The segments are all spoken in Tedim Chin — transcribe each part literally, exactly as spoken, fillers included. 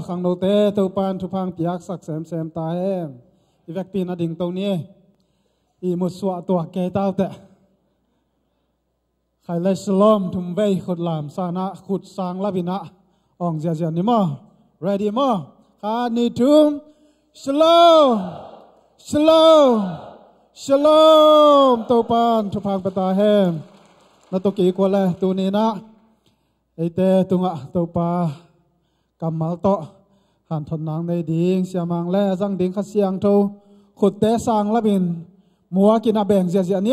Khangnote Topan thupha piaksak semsem ta hen. I vekpi-in a ding to ni. I mutsuah tuak kei tauteh. Khai le shalom, thum vei khut lam sa-in ah, khut sang lapin ah ong ziahziah ni maw. Ready maw? Khat, nih, thum. Shalom. Shalom. Shalom. Topan thupha pia ta hen. Na tawh kik uh leh tuni-in ah eite tungah Topa kammal tawh hanthotna nei ding, siamang le a zang ding Kha Siangtho khutte sang lapin muakin a beng ziahziah ni.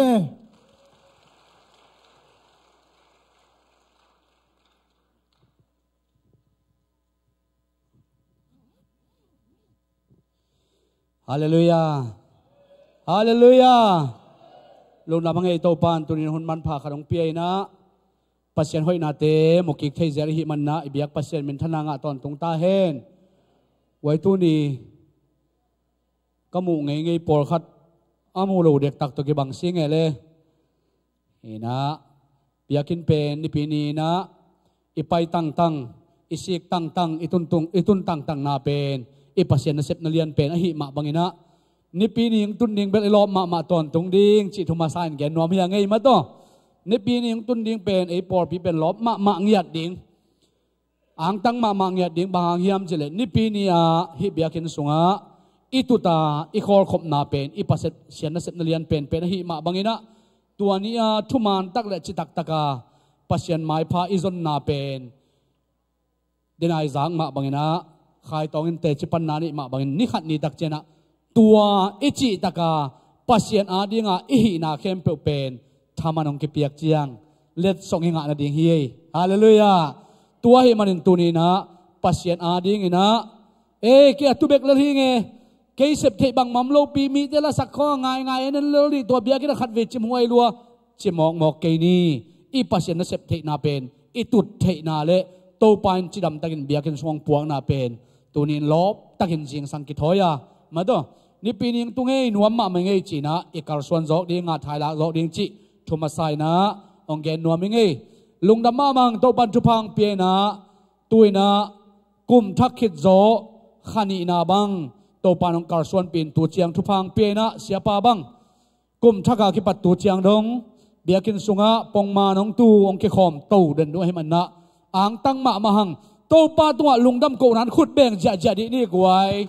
Halleluiah. Halleluiah. Lungdam a ngei Topan tuni-in hun manpha khat hong pia-in ah, Pasian hoihnate mu kik thei zel i hih manin ah, i biak Pasian minthanna ngah tawntung ta hen. Uai, tuni ka muh ngeingei pawlkhat a muh lo dektak tawh kibang si ngei le. Hi-in ah, biakinn pen Nipi ni-in ah i pai tangtang, i sik tangtang, i tuntung, i tun tangtangna pen i Pasian nasepna lian pen ahih mah bangin ah, Nipi ni hong tun ding bel i lawp mahmah tawntung ding cih thu masa-in gen nuam hi a ngei, maw taw. Nipi ni hong tun ding pen ei pawlpi pen lawp mahmah ngiat ding, angtang mahmah ngiat ding. Bang hang hiam cih leh Nipi ni-a hih biakinn sungah i tut a i khawlkhopna pen i Pasian nasepna lian penpen ahih mah bangin ah, tua ni-a thuman tak le citaktak a Pasian maipha i zonna pen denai zak mah bangin ah, khaitawng in teci panna nih mah bangin, ni khat ni tak ciangin ah tua i cihtak a Pasian ading a i hihna khempeuh pen thaman hong kipiak ciang letsong i ngah nading hi. Halleluiah. Tua ahih manin tuni-in ah Pasian adingin ah, "Ei, kei a tu bek lel hi ing e, kei sep theih bangmah om lopi, mite lasak khawng a ngaingai en en lel dih, tua biakinn ah khatvei cimhuai lua," ci mawkmawk kei ni. I Pasian nasep theihna pen i tut theihna le Topa in cidamtakin biakinn sung hong puakna pen tuni-in lawptakin zingsang kithawi a, maw taw. Nipi ni hong tu ngei nuam mahmah ing ei ci-in ah, i kalsuan zawk ding, ngathai lak zawk ding cih thu masa-in ah hong gen nuam ing ei. Lungdam mahmah ing, Topan thupha hong pia-in ah, tu-in ah kum thak khit zawh kha nihna bang Topan hong kalsuanpih in, tu ciang thupha hong pia-in ah, siapa bang kum thak a kipat tu ciang dong biakinn sungah pongman hong tu, hong kikhawm to den uh ahih manin ah, angtang mahmah hang, Topa tungah lungdam kohna-in khut beng ziahziah dih ni, guai.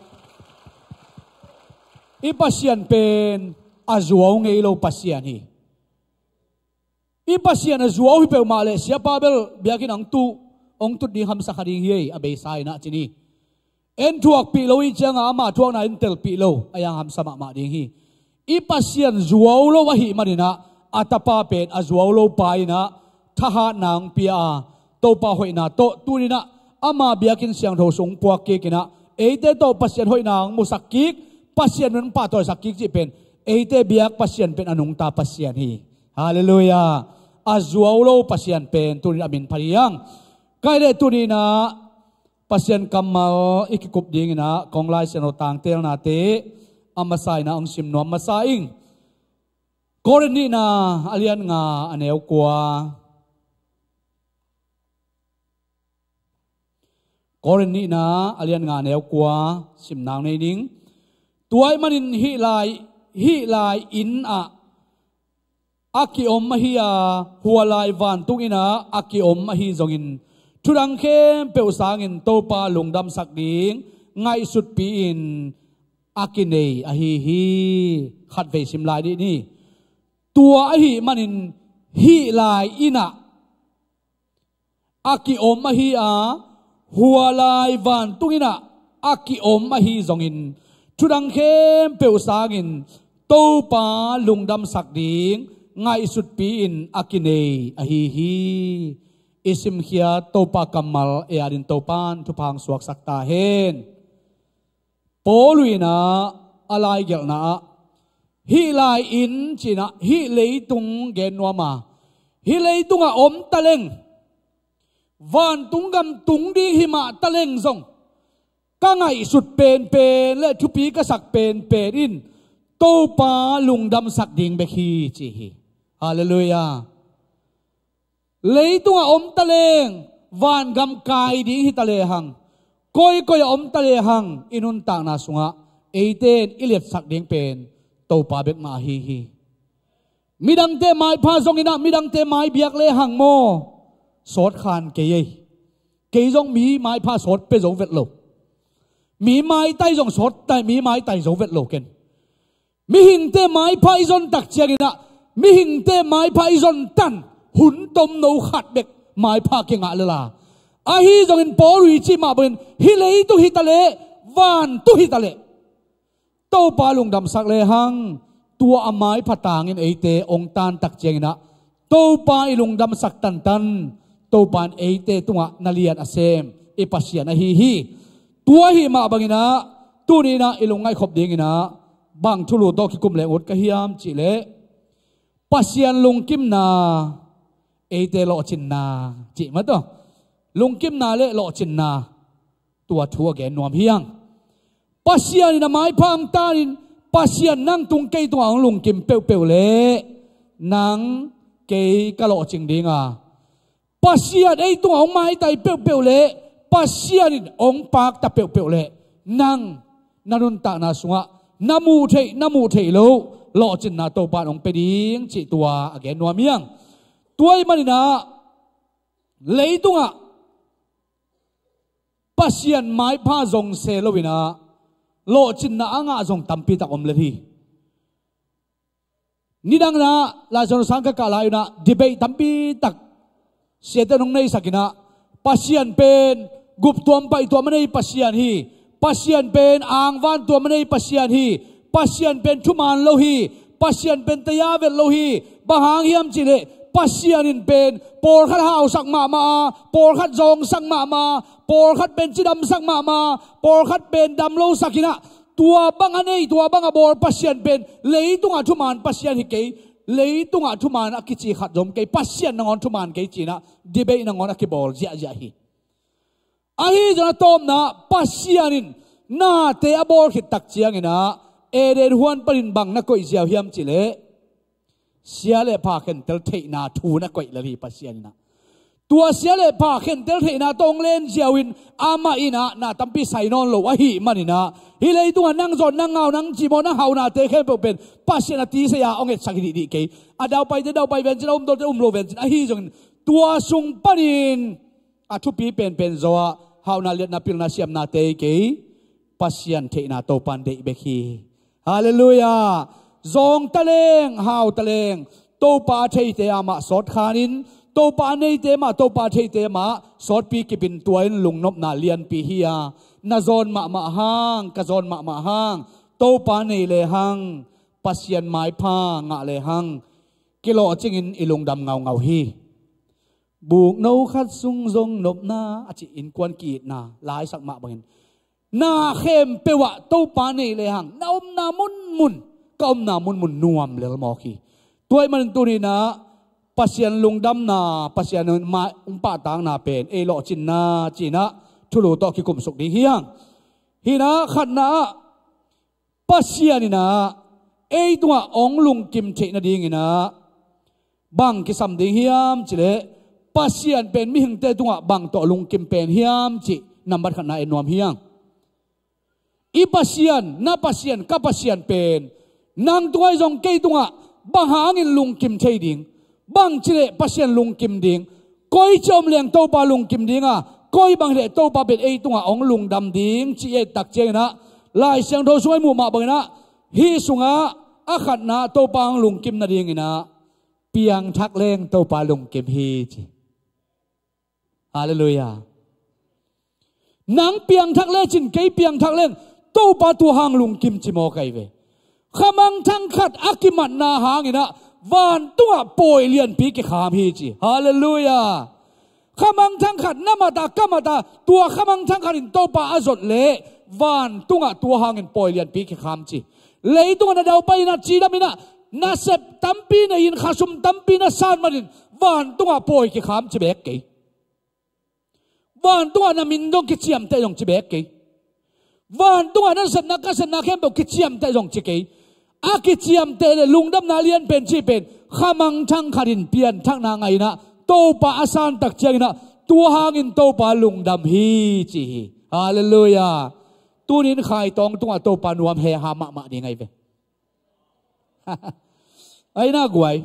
I Pasian pen a zuau ngei lo Pasian hi. I Pasian a zuau hi peuhmah leh siapa bel biakinn ah hong tu, hong tut ding hamsa kha ding hi, a beisa-in ah ci ni. En thuakpih lo i hih ciangah ama thuakna en telpih lo, a hiang hamsa mahmah ding hi. I Pasian zuau lo ahih manin ah, a tapa pen a zuau lo pa in ah, thahatna hong pia a, Topa hoihna tawh tuni-in ah ama biakinn siangtho sung puak kik in ah, eite tawh Pasian hoihna hong musak kik, Pasian min hong pahtawisak kik cih pen, eite biak Pasian pen a nungta Pasian hi. Halleluiah. A zuau lo Pasian pen tuni-in a min phat hi hang. Kei le tuni-in ah Pasian kammal i kikup dingin ah, kong Lai Siangtho tangtelnate a masa-in ah hong sim nuam masa ing. Korin nihna a lian nga a neu kua. Korin nihna a lian nga a neu kua, simna nei ning. Tua ahih manin hih lai, hih lai inn ah a kiom ahi a, hua lai vantung inn ah a kiom ahi zongin, thudang khempeuh sangin Topa lungdamsak ding ngaihsutpi-in a kinei ahi hi. Khatvei sim lai dih ni. Tua ahih manin hih lai inn ah a kiom ahi a, hua lai vantung inn ah a kiom ahi zongin, thudang khempeuh sangin Topa lungdamsak ding ngaihsutpi-in a kinei ahi hi. I simkhiat Topa kammal ei adingin Topan thupha hong suaksak ta hen. Paul in ah a laigelhna ah, hih lai inn ci-in ah hih leitung gen nuam a, hih leitungah om taleng, vantung gam tung ding hi mah taleng zong, ka ngaihsut penpen le thupi ka sak penpen in Topa lungdamsak ding bek hi, ci hi. Halleluiah. Leitungah om taleng, vangam kai ding hi talehang, Koikoi a om ta lehang i nuntakna sungah eite in i liatsak ding pen Topa bek mah ahi hi. Midangte maipha zongin ah midangte maibiak lehang maw, sawt khan kei ei. Kei zong mi maipha sawt pia zo vet lo. Mi maitai zong sawt tai, mi maitai zo vet lo ken. Mihingte maipha i zon tak ciangin ah, mihingte maipha i zon tan, hun tomno khat bek maipha kingah lel a. Ahi zongin Paul in cih mah bangin, hih leitung hi ta leh, vantung hi ta leh, Topa lungdamsak lehang, tua a maipha tangin eite ong tan tak ciangin ah, Topa i lungdamsak tantan, Topa in eite tungah na lian a sem i Pasian ahi hi. Tua ahi mah bangin ah, tuni in ah i lungngaih khop dingin ah, bang thulu tawh kikum leng ut ka hiam cih leh, Pasian lungkimna, eite lawhcinna, cih mah tawh. Lungkimna le lawhcinna, tua thu a gen nuam hi hang. Pasian in a maipha hong tanin, Pasian nang tung kei tungah hong lungkim peuhpeuh leh, nang kei ka lawhcing ding a. Pasian ei tungah hong maitai peuhpeuh leh, Pasian in hong pakta peuhpeuh leh, nang na nuntakna sungah na muh theih, na muh theih loh lawhcinna Topa in hong pia ding cih tua a gen nuam hi hang. Tua ahih manin ah, leitungah Pasian maipha zong se loin ah, lawhcinna a ngah zong tampi tak om lel hi. Nidang in ah, Lai Siangtho sang ka kah lai un ah, debate tampi tak siate in hong neisak in ah, Pasian pen guptuam paihtuam a nei Pasian hi. Pasian pen angvan tuam a nei Pasian hi. Pasian pen thuman lo hi. Pasian pen taya vet lo hi. Bang hang hiam cih leh, Pasian in pen pawlkhat hausak mahmah a, pawlkhat zawngsak mahmah a, pawlkhat pen cidamsak mahmah a, pawlkhat pen damlosak in ah, tua bang a nei, tua bang a bawl Pasian pen leitungah thuman Pasian hi kei. Leitungah thuman a kici khat zong om kei. Pasian nangawn thuman kei ci-in ah, debate nangawn a kibawl ziahziah hi. Ahi zongin a tawpna, Pasian in nate a bawl khit tak ciangin ah, Eden huan panin bang na koih ziau hiam cih leh, sia le pha khentel theihna thu na koih lel hi Pasian in ah. Tua sia le pha khentel theihna tawh hong len ziau in, amah in ah na tampi sai nawn lo ahih manin ah, hih leitungah nang zawt, nang ngau, nang cimawh, nang hauhnate khempeuh pen Pasian a tisai a hong etsak hi dihdih kei. A daupaite daupai vencin, a umdawte um lo vencin, ahi zongin tua sung panin a thupi penpen zaw ah, hauhna, liatna, pilna, siamnate hi kei, Pasian theihna Topa in deih bek hi. Halleluiah. Zawng ta leng, hau ta leng, Topa a theite amah sawt khanin, Topa a neite mah, Topa a theite mah sawtpi kipin, tua in lungnopna lianpi hi a, na zawn mahmah hang, ka zawn mahmah hang, Topa nei lehang, Pasian maipha ngah lehang, kilawhcingin i lungdam ngaungau hi. Bukno khat sung zong nopna, a cih innkuan ki-itna laisak mah bangin, na khempeuh ah Topa nei lehang, na omna munmun, ka omna munmun nuam lel mawk hi. Tua ahih manin tuni in ah, Pasian lungdamna, Pasian in mah hong pahtakna pen ei lawhcinna ci-in ah, thulu tawh kikum suk ding hi hang. Hi in ah, khatna ah, Pasian in ah ei tungah hong lungkim theih nadingin ah, bang kisam ding hiam cih leh, Pasian pen mihingte tungah bang tawh lungkim pen hiam cih nambat khatna en nuam hi hang. I Pasian, na Pasian, ka Pasian pen nang tung ahi zong kei tungah bang hangin lungkim thei ding? Bangci leh Pasian lungkim ding? Koici om leng Topa lungkim ding a, koi bang hi leh Topa pen ei tungah hong lungdam ding cih i et tak ciangin ah, Lai Siangtho sungah i muh mah bangin ah, hih sungah a khatna Topa hong lungkim nadingin ah, piangthak leng Topa lungkim hi ci. Halleluiah. Nang piangthak lecin, kei piangthak leng Topa tua hang lungkim ci mawk ahi ve. Khamangthang khat a kimatna hangin ah, vantungah pawi lianpi kikham hi ci. Halleluiah. Khamangthang khat na mat a, ka mat a, tua khamangthang khat in Topa a zot leh, vantungah tua hangin pawi lianpi kikham ci. Leitungah na daupai in ah, cidam in ah, nasep tampi nei-in, khasum tampi na san manin, vantungah pawi kikham ci bek kei. Vantungah na min zong kiciamteh zong ci bek kei. Vantungah na sepna, ka sepna khempeuh kiciamteh zong ci kei. A kiciamteh le lungdamna lianpen cih pen, khamangthang khat in pianthakna ngah in ah, Topa a san tak ciangin ah, tua hangin Topa lungdam hi ci hi. Halleluiah. Tunin khaitawng tungah Topa nuam heha mahmah ding ahi ve. Aina guai,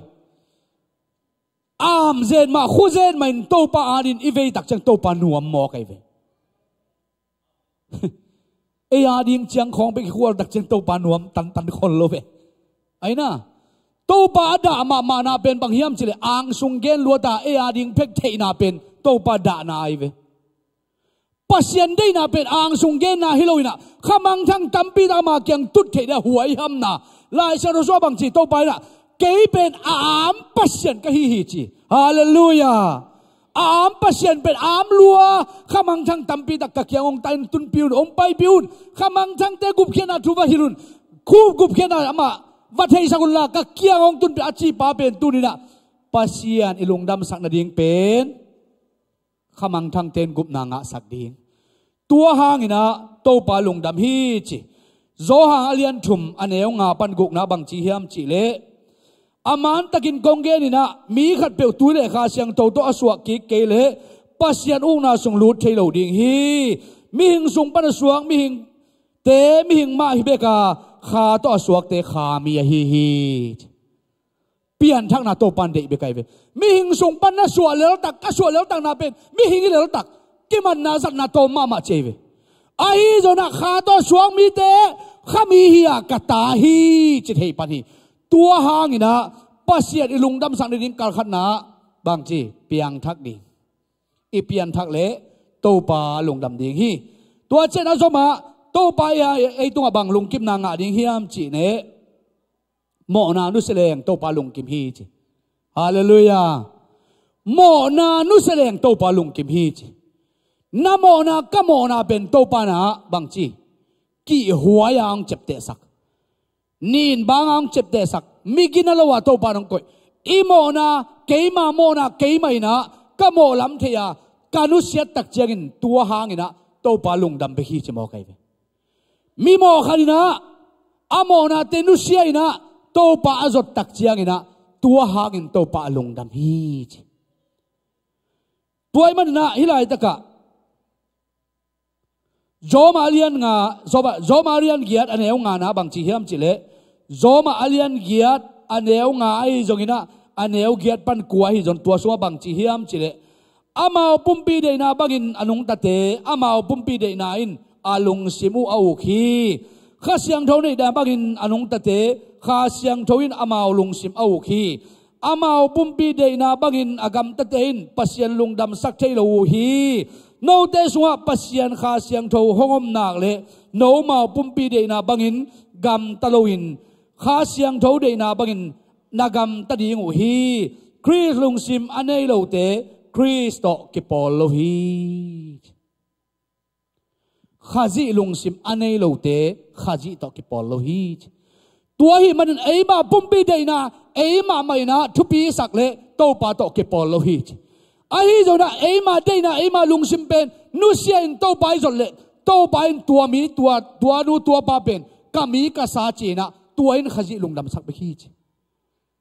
amzen mah, khuzen mah in Topa adin i veitak ciang Topa nuam mawk ahi ve. Ei ading ciang khawng bek i khualtak ciang Topa nuam tantan khol lo ve. Aina, Topa a dah mahmahna pen bang hiam cileh angsung gen luata ei ading phek theihna pen Topa dahna ahi ve. Pasian deihna pen angsung genna hi lo inah khamangthang tampi tak ama kiang tut theih dia huaihamna. Lai Siangtho sungah bang ci Topa inah, kei pen a am Pasian ka hi hi ci. Halleluiah. A am Pasian pen a am lua, khamangthang tampi tak ka kiang hong ta in tunpi un, hong paipi un. Khamangthangte gupkhiatna thu va hilh un. Khu gupkhiatna amah va theisak unla ka kiang hong tunpi a cipa pen tuninah Pasian i lungdamsak nading pen khamangthangte in gupna ngahsak ding. Tua hanginah Topa lungdam hi ci. Johan a lian thum a neu nga pan gukna bang ci hiam cihleh, a mantakin kong geninah mi khatpeuh tui le Kha Siangtho tawh a suah kik kei leh Pasian ukna sung lut thei lo ding hi. Mihing sung pan a suak mihingte mihing mah hi beka, Kha tawh a suakte Kha mi ahi hi. Pianthakna Topan deih bek ahi ve. Mihing sung pan na suah leltak, ka suah leltakna pen mihing i leltak, kimanna zatna tawm mahmah ci ahi ve. Ahi zonah Kha tawh suak mite Kha mi hi-a ka ta hi ci thei pan hi. Tua hanginah Pasian i lungdamsak nading kalkhatna bang ci, piangthak ding. I pianthak leh Topa lungdam ding hi. Tua ciang a zomah Topa i ei tungah bang lungkimna ngah ding hiam cihleh, mawhna nusia leng Topa lungkim hi ci. Halleluiah. Mawhna nusia leng Topa lungkim hi ci. Na mawhna, ka mawhna pen Topa na bang ci, kihhuai-a hong ciaptehsak. Nin banga hong ciaptehsak. Migina lo-a Topa nong koih. I mawhna, keima mawhna, keima inah ka mawh lam thei-a ka nusiat tak ciangin tua hanginah Topa lungdam bek hi ci mawk ahi ve. Mi mawh khat inah a mawhnate nusia inah Topa a zot tak cianginah tua hangin Topa a lungdam hi ci. Tua ahih maninah hih laitakah Rom a lian nga, Rom a, Rom a lian giat a neu ngana bang ci hiam cihleh, Rom a lian giat a neu nga ahi zonginah a neu giat pan kua ahi zong tua sungah bang ci hiam cihleh, amau pumpi deihna bangin a nungtate amau pumpi deihna in a lungsim uh a uk hi. Kha Siangtho deihna bangin a nungtate Kha Siangtho in amau lungsim a uk hi. Amau pumpi deihna bangin a gamtate in Pasian lungdamsak thei lo uh hi. Note sungah Pasian Kha Siangtho hong om nak leh nomau pumpi deihna bangin gamta loin Kha Siangtho deihna bangin na gamta ding uh hi. Khrist lungsim a nei lote Khrist tawh kipawl lo hi. Khazih lungsim a nei lote Khazih tawh kipawl lo hi. Tua ahih manin eima pumpi deihna eimah mah inah thupisak leh Topa tawh kipawl lo hi. Ahi zonah eima deihna eima lungsim pen nusia in Topa i zot leh Topa in tua mi, tua, tua nu, tua pa pen ka mi, ka sa ci-inah tua in Khazih lungdamsak bek hi ci.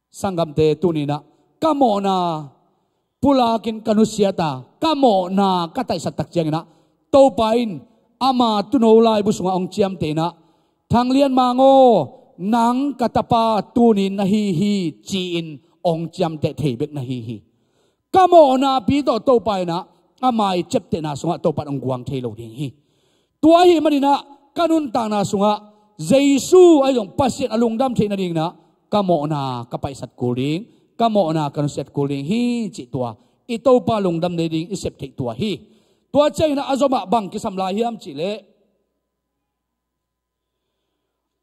Sanggamte, tuninah ka mawhna pulakin ka nusiata ka mawhna ka taihsat tak cianginah Topa in ama tuuno laibu sungah hong ciamteh inah, Thang Lian Mang aw, nang ka tapa tunin na hi hi, ci-in hong ciamteh thei bek na hi hi. Ka mawhnapi tawh Topa inah ama i ciaptehna sungah Topa in hong guang thei lo ding hi. Tua ahih maninah ka nuntakna sungah Jesu ahi zong Pasian a lungdam theih nadinginah ka mawhna ka paihsat kul ding, ka mawhna ka nusiat kul ding hi cih tua i Topa lungdam nei ding i sep theih tua hi. Tua cianginah a zomah bang kisam lai hiam cihleh,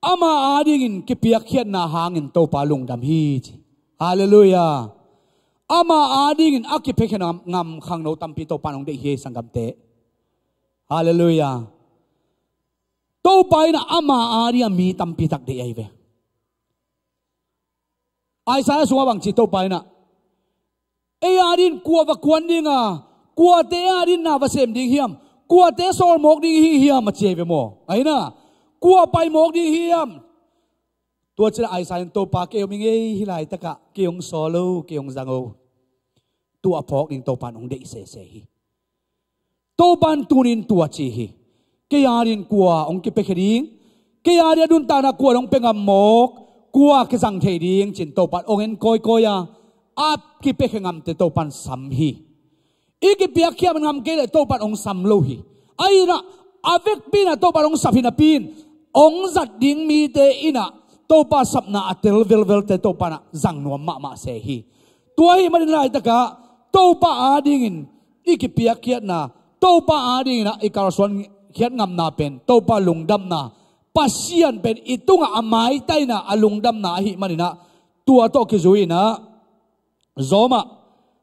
ama adingin kipiakkhiatna hangin Topa lungdam hi ci. Halleluiah. Ama adingin a kipiakkhiat ngam, ngam khangno tampi Topa in hong deih hi, sanggamte. Halleluiah. Topa inah ama adingah mi tampi tak deih ahi ve. Isaiah sungah bang ci Topa inah, ei adin kua va kuan dinga, kuate adin na va sem ding hiam, kuate sawl mawk ding hi hiam a ci ahi ve maw. Aina, kua pai mawk ding hiam. Tua cila Isaiah in, Topa, kei om ing ei, hih laitakah kei hong sawl o, kei hong zang o. Tua phawk ding Topa in hong deih sese hi. Topa in tunin tua ci hi. Kei adingin kua hong kipiakhia ding? Kei adingin a nuntakna kua hong pia ngam mawk? Kua kizang thei ding? Ci-in Topa in hong en kawikawi a, a kipiakhia ngamte Topa in sam hi. I kipiakkhiat ngam kei leh Topa in hong sam lo hi. Ahi inah, a vekpi inah Topa in hong sap hi napi in, hong zat ding mite inah Topa sapna a tel velvelte Topa inah zang nuam mahmah se hi. Tua ahih manin laitakah Topa adingin i kipiakkhiatna, Topa adingin ah i kalsuan khiat ngamna pen Topa lungdamna, Pasian pen i tungah a maitaina, a lungdamna ahih manin ah, tua tawh kizui inah Rom ah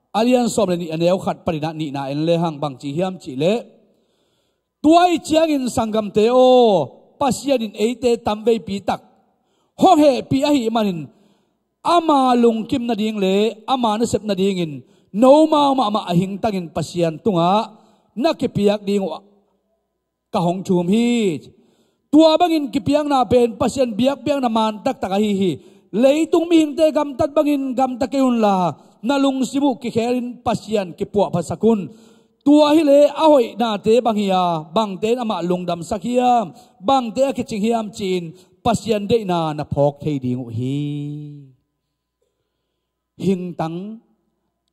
a lian sawm le nih, a neu khat panin ah nihna en lehang bang ci hiam cih leh, tua ahih ciangin sanggamte aw, Pasian in eite tamveipi tak hong hehpih ahih manin, ama lungkim nading le ama nasep nadingin nomau mahmah a hingtangin Pasian tungah na kipiak ding uh ka hong thum hi. Tua bangin kipiakna pen Pasian biakpiakna man taktak ahi hi. Leitung mihingte gamtat bangin gamta kei unla, na lungsim uh kikhelin Pasian kipuahphasak un. Tua hileh a hoihnate bang hi a, bangte in amah lungdamsak hiam, bangte a kicing hiam ci-in Pasian deihna na phawk thei ding uh hi. Hingtang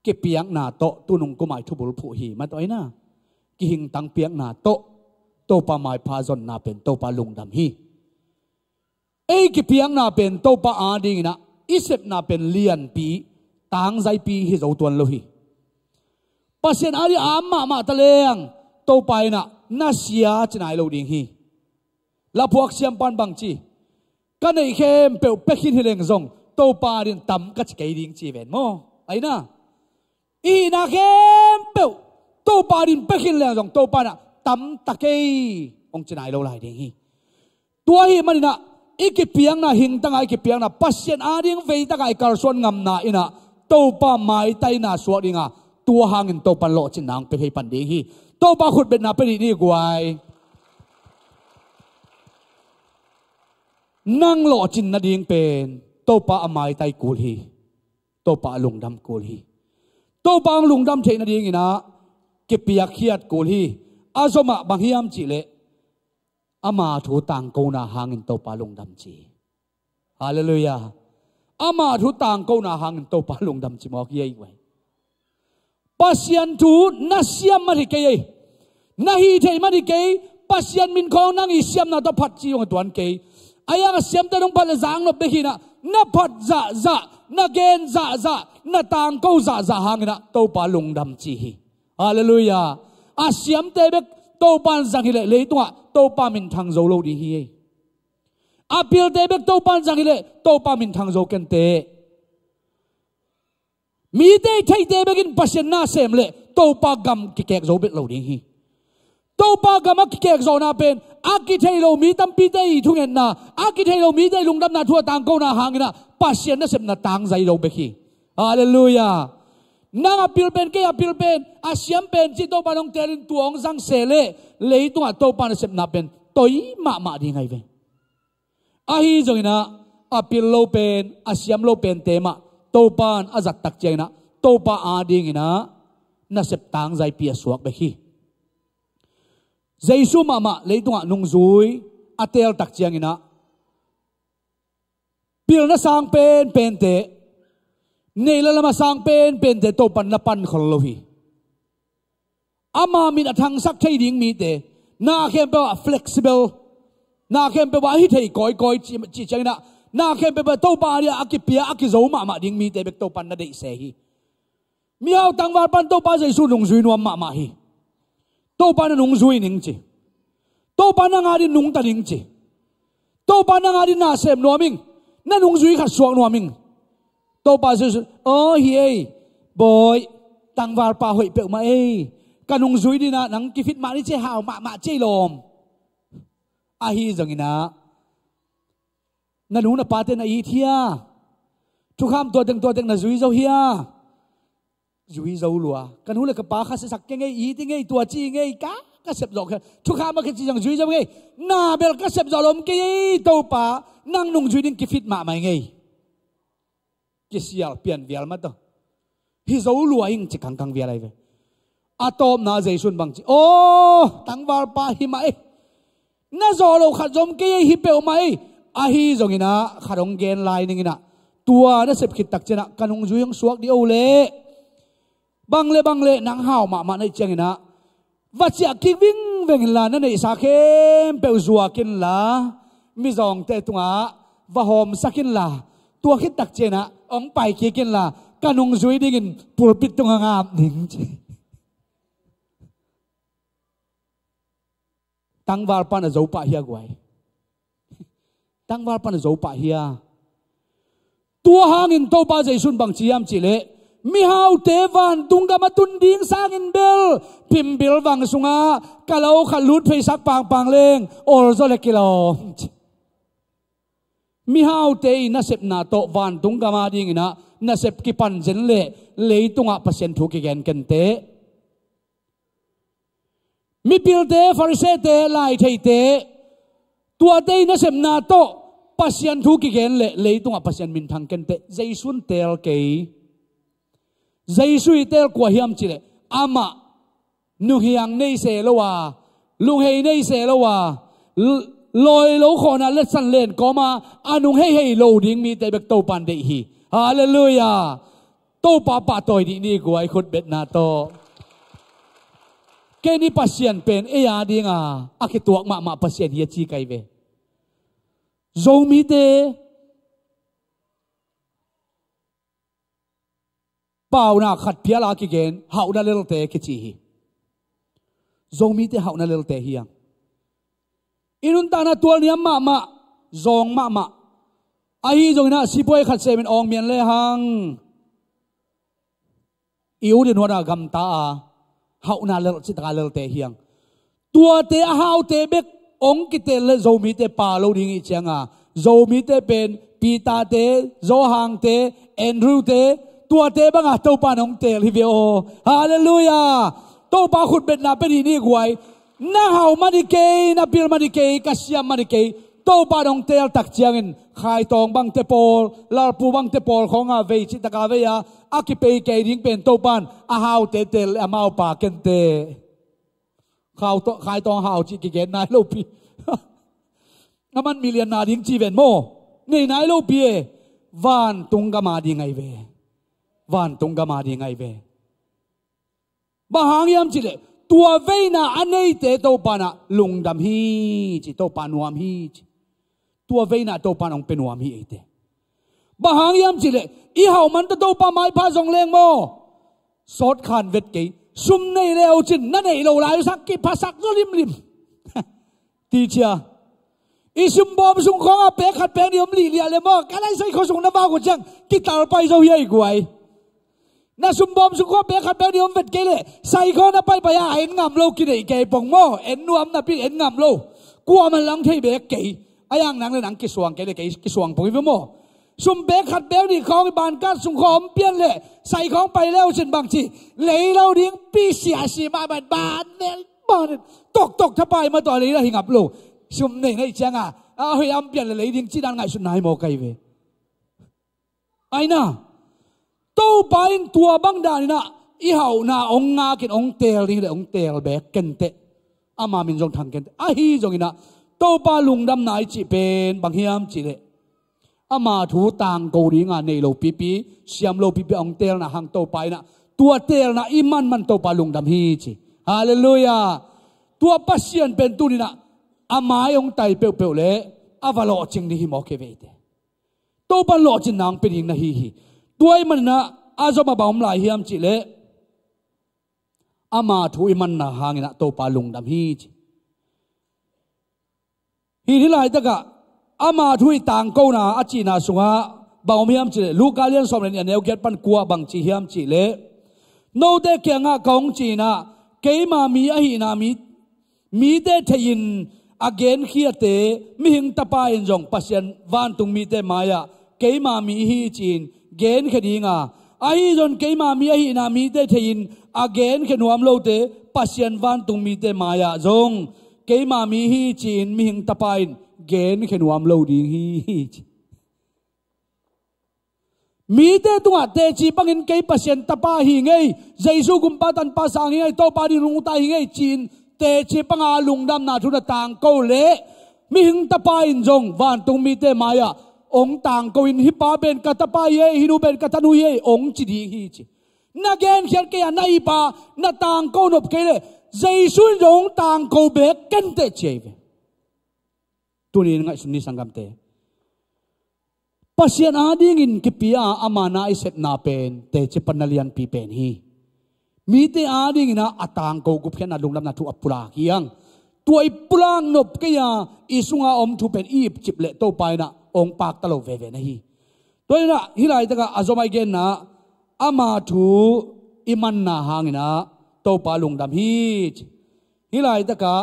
kipiakna tawh tunung kum ah i thubul phuh hi mah tawh ahi inah, kihingtang piakna tawh Topa maipha zonna pen Topa lungdam hi. Ei kipiakna pen Topa adingin ah i sepna pen lianpi, tangzaipi hi zo tuan lo hi. Pasian adingin a am mahmah ta leng Topa inah na sia ci nai lo ding hi. Laphuak siampa in bang ci, ka neih khempeuh pia khin hi leng zong Topa adingin tam ka ci kei ding ci ven maw? Ahi inah, i hihna khempeuh Topa adingin pia khin leng zong Topa inah tam ta kei hong ci nai lo lai ding hi. Tua ahih manin ah i kipiakna, hingtang a i kipiakna, Pasian ading veitak a i kalsuan ngamna inah Topa maitaina suak ding a, tua hangin Topa in lawhcinna hong pia thei pan ding hi. Topa khutbetna pia dih ni guai. Nang lawhcin nading pen Topa a maitai kul hi. Topa a lungdam kul hi. Topa hong lungdam theih nadingin ah kipiakkhiat kul hi. A zomah bang hiam cih leh, ama thu tangkona hangin Topa lungdam ci. Halleluiah. Ama thu tangkona hangin Topa lungdam ci mawk hi ei guai. Pasian thu na siam man hi kei ei. Na hih theih man hi kei. Pasian min khawng nang i siamna tawh phat ci hong a tuan kei. A hiang a siamte nong phat le zang nop bek hi inah, na phat zahzah, na gen zahzah, na tangko zahzah hang inah Topa lungdam ci hi. Halleluiah. A siamte bek Topa in zang hileh leitungah Topa minthang zo lo ding hi ei. A pilte bek Topa in zang hileh Topa minthang zo kenteh. Mite i theite bekin Pasian na sem leh Topa gam kikek zo bet lo ding hi. Topa gam a kikek zawhna pen a kithei lo mi tampite i thungetna, a kithei lo mite i lungdamna thu a tangkona hang inah Pasian nasepna tangzai lo bek hi. Halleluiah. Nang a pil pen, kei a pil pen, a siam pen ci Topa in hong teelin tua hong zang se leh leitungah Topa nasepna pen toi mahmah ding ahi ve. Ahi zongin ah a pil lo pen, a siam lo pente mah Topa in a zat tak ciangin ah Topa adingin ah nasep tangzaipi a suak bek hi. Jesu mahmah leitungah nungzui a teel tak ciangin ah pilna sang penpente, neih le lam a sang penpente Topa in na pankhol lo hi. Ama min a thangsak thei ding mite, na khempeuh ah flexible, na khempeuh ah hi thei kawikawi ci, ci ciangin ah, na khempeuh ah Topa ading a kipia, a kizo mahmah ding mite bek Topa in na deih se hi. Mihau tangvalpa in Topa Jesu nungzui nuam mahmah hi. Topa na nungzui ning ci. Topa nang ading nungta ning ci. Topa nang ading na sem nuam ing. Na nungzui khat suak nuam ing. Topa Jesu, aw hi ei, bawi, tangvalpa hoih peuhmah ei. Ka nungzui dingin ah nang kifit mah ni ci ei, hau mahmah ci ei lawm. Ahi zongin ah, na nu na pate na it hia? Thukham tua teng tua teng na zui zo hia? Zui zo lua. Ka nu le ka pa kha siasak kei ngei, it i ngei, tua ci i ngei, ka, ka sep zawh kei. Thukham a kici zong zui zo ngei. Na bel ka sep zawh lawm kei ei, Topa, nang nungzui ding kifit mahmah i ngei. Kisial pian vial mah tawh. Hi zo lua ing ci kangkang vial ahi ve. A tawpna Jesu in bang ci. Aw, tangvalpa hi mah ei. Na zawh loh khat zong kei hi peuhmah ei. Ahi zongin ah khat hong gen lai ning in ah, tua na sep khit tak ciangin ah ka nungzui hong suak dih o leh, bang le bang le nang hau mahmah na hih ciangin ah, va ciah kik vingveng inla, na neihsa khempeuh zuak inla, mizawngte tungah va hawmsak inla, tua khit tak ciangin ah hong pai kik inla, ka nungzui dingin pulpit tungah ngap ning ci. Tangval pan a zo pah hia guai? Tangval pan a zo pah hia? Tua hangin Topa Jesu in bang ci hiam cih leh, mihaute vantung gam a tun ding sangin bel phimbil vang sungah ka lo khat lut pheisak pangpang leng olzaw le kilawm ci. Mihaute i nasepna tawh vantung gam a dingin ah nasep kipan zen leh leitungah Pasian thu kigen kenteh. Mipilte, Farisee-te, laitheite, tuate i nasepna tawh Pasian thu kigen leh leitungah Pasian minthang kenteh. Jesu in teel kei. Jesu i teel kua hiam cih leh, amah nunghiang nei se lo a, lunghei nei se lo a, l-, lawi lo khawhna letsan len kawma a nungheihei lo ding mite bek Topa in deih hi. Halleluiah. Topa pahtawi dih ni guai, khutbetna tawh. Kei ni Pasian pen ei a dinga a kituak mahmah Pasian hi a ci kai ve. Zomite paunak khat phial a kigen hauhna lelte kici hi. Zomite hauhna lelte hi hang. I nuntakna tualniam mahmah, zawng mahmah. Ahi zongin ah sipuai khat semin awng mian le hang i ut i nuat a gamta a, hauhna lel citaka lelte hi hang. Tuate a haute bek hong kiteel le Zomite pha lo ding i hih cianga, Zomite pen Peter-te, Johan-te, Andrew-te, tuate banga Topa in hong teel hi ve aw. Halleluiah. Topa khutbetna pe dih ni guai. Na hau mah dih kei, na pil mah dih kei, ka siam mah dih kei. Topa in hong teel tak ciangin khaitawng bangte pawl, lalpu bangte pawl khawnga vei citaka vei a, a kipei kei ding pen Topa in a haute teel le amau pha kenteh. Khau to-, khaitawng hau cih kigen nai lopi. Aman million na ding ci ven maw. Nei nai lopi e. Vantung gam a ding ahi ve. Vantung gam a ding ahi ve. Bang hang hiam cih leh, tua veina a neite Topa in ah lungdam hi ci, Topa nuam hi ci. Tua veina Topa in hong pe nuam hi eite. Bang hang hiam cih leh, i hau man ta Topa maipha zong leng maw, sawt khan vet kei. Sum nei le uh cin, na neih lo lai uh sak, kiphasak zaw limlim. Ti cia. I sumbawm sung khawngah pek khat pek nih om lihliah le maw, ka lai sai khua sung na vak uh ciang kital pai zo hi a i guai. Na sumbawm sung khawng pek khat pek nih om vet kei leh, sai khawng na paipai a, a en ngam lo, kineih kei pong maw, en nuam napi en ngam lo. Kuaman lang thei bek kei. A yang nang le nang kisuang kei le kei kisuang pong hi ve maw. Sum pek khat pek nih khawng i bankat sung khawng om pian leh, sai khawng pai le uh cin bang ci, lei lo ding pi siasi mahmah, ban nel ban nel, toktok thapai mah tawh a lei lah hi ngap lo. Sum nei na hih cianga, a hoih a om pian leh lei ding cih dan ngaihsutna hi maw kai ve. Aina, Topa in tua bang danin ah i hauhna hong ngakin hong teel ding hi leh hong teel bek kenteh. Ama min zong thang kenteh. Ahi zongin ah Topa lungdamna i cih pen bang hiam cih leh, ama thu tangko dinga neih lo pipi, siam lo pipi a hong teelna hang Topa in ah, tua teelna i manman Topa lungdam hi ci. Halleluiah. Tua Pasian pen tuni-in ah a mai hong tai peuhpeuh leh a va lawhcing ding hi mawk hi ve eite. Topa in lawhcinna hong pia ding na hi hi. Tua ahih manin ah a zom a bang om lai hiam cih leh, ama thu i manna hangin ah Topa lungdam hi ci. Hih, hih laitakah ama thu i tangkona a cihna sungah bang om hiam cih leh, Luka lian sawm le nih, a neu giat pan kua bang ci hiam cih leh, note kiangah ka hong ci-in ah, keima mi ahihna mi mite theihin a genkhiate mihing Tapa in zong Pasian vantung mite mai-ah keima mi hi ci-in genkhia ding a, ahi zongin keima mi ahihna mite theihin a genkhia nuam lote Pasian vantung mite mai-ah zong keima mi hi ci-in mihing Tapa in genkhia nuam lo ding hi ci. Mite tungah teci bangin kei Pasian Tapa hi ing ei, Jesu Gumpa Tanpa Sang hi ing ei, Topa ding lungta hi ing ei ci-in Teci panga lungdamna thu na tangko leh mihing tapa in zong vantung mite mai-ah hong tangko in, "Hih pa pen ka tapa hi ei, hih nu pen ka tanu hi ei," hong ci ding hi ci. Na genkhiat kei a, na ip a na tangko nop kei leh Jesu in zong hong tangko beek kei inteh ci ahi ve. Tuni in ngaihsun ni sanggamte. Pasian adingin kipia ama na i sepna pen teci pan na lianpi pen hi. Mite adingin a tangko gupkhiatna lungdamna thu a pulak hi hang. Tua i pulak nop kei a i sunga om thu pen i ipcip leh Topa in a hong pakta lo veve na hi. Tua in a hih laitak a Zomah i genna ama thu i manna hangin a Topa lungdam hi ci. Hih laitak a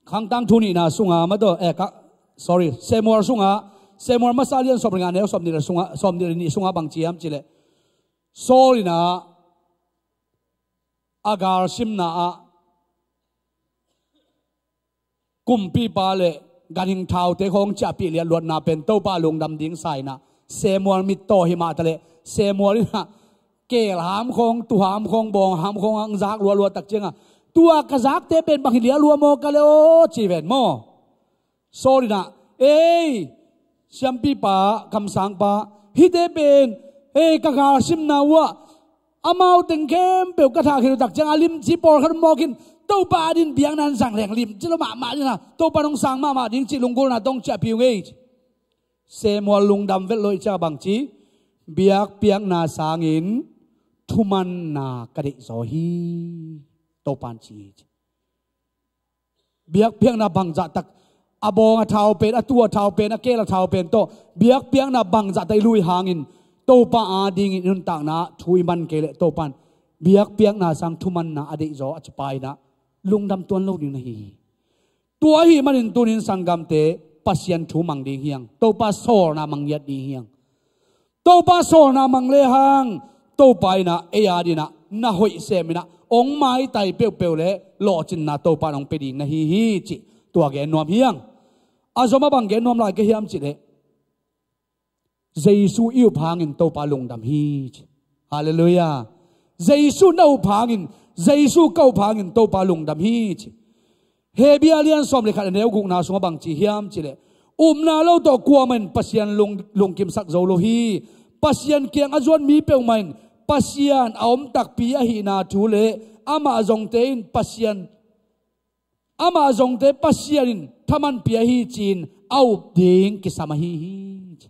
Khangtang thu nihna sunga, mataw, eh, ka, sorry, Samuel sunga, Samuel masa lian sawm le nga neu sawm nih le sunga, sawm nih le nih sunga bang ci hiam cih leh, Saul in a, a galsimna ah kumpipa le ganhing thaute khawng ciahpih liatluatna pen Topa lungdam ding sa in a, Samuel mittaw hi mah ta leh Samuel in a, keel ham khawng, tu ham khawng, bawng ham khawng hong zak lualua tak ciangin, "Tua ka zakte pen bang hi lialua maw ka le aw?" ci ven maw. Saul in a, "Ei, siampipa, kamsangpa, hihte pen, ei, ka galsimna uh ah amau teng khempeuh ka thah khit uh tak ciangin a limci pawlkhat mawk in Topa adingin biakna in zang leng limci lo mahmah ding a, Topa in hong sang mahmah ding cih lunggulhna tawh hong ciahpih uh ngei," ci. Samuel lungdam vet lo ahih ciangin bang ci, "Biakpiakna sangin thumanna ka deihzaw hi," Topa in ci hi ci. Biakpiakna bangzahtak, a bawng a thau pen, a tu a thau pen, a keel a thau pen tawh biakpiakna bangzahtak i lui hangin Topa adingin i nuntakna thu i man kei leh Topa in biakpiakna sang thumanna a deihzaw a ci pa in a lungdam tuan lo ding na hi hi. Tua ahih manin tunin sanggamte, Pasian thu mang ding hi hang. Topa sawlna mang ngiat ding hi hang. Topa sawlna mang lehang, Topa in a, ei adingin a, na hoih sem in a, hong maitai peuhpeuh le lawhcinna Topa in hong pia ding na hi hi cih tua gen nuam hi hang. A Zomah bang gen nuam lai ka hiam cih leh, Jesu i up hangin Topa lungdam hi ci. Halleluiah. Jesu na up hangin, Jesu ka up hangin Topa lungdam hi ci. Hebru lian sawm le khat a neu gukna sungah bang ci hiam cih leh, upna lo tawh kuamah in Pasian lung, lungkimsak zo lo hi. Pasian kiang a zuan mi peuhmah in Pasian a om takpi ahihna thu le amah zongte in Pasian, amah zongte Pasian in thaman pia hi ci-in a up ding kisam ahi hi ci.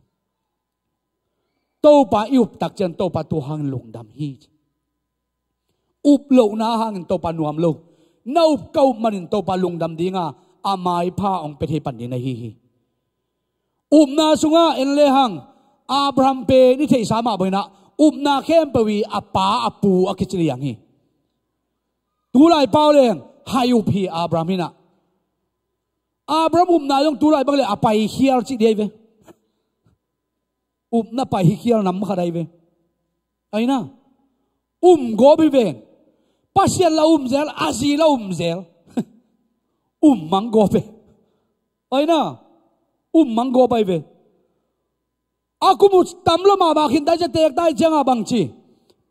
Topa i up tak ciang Topa tua hangin lungdam hi ci. Up lohna hangin Topa nuam lo. Na up ka up manin Topa lungdam ding a, a maipha hong pia thei pan ding na hi hi. Upna sungah en lehang, Abraham pen i theihsa mah bangin a, upna khempeuh i a pa a pu a kici liang hi. Tulai pau leng hai up hi Abraham in a. Abraham upna zong tulai bang le a pai khial cih ding ahi ve. Upna pai hi khial nam khat ahi ve. Ahi na. Um gawp hi ven. Pasian la um zel, a zi la um zel. Um mang gawp hi. Ahi na. Um mang gawp ahi ve. A kum uh tam lo mahmah khin ta cia teek ta hi ciangah bang ci.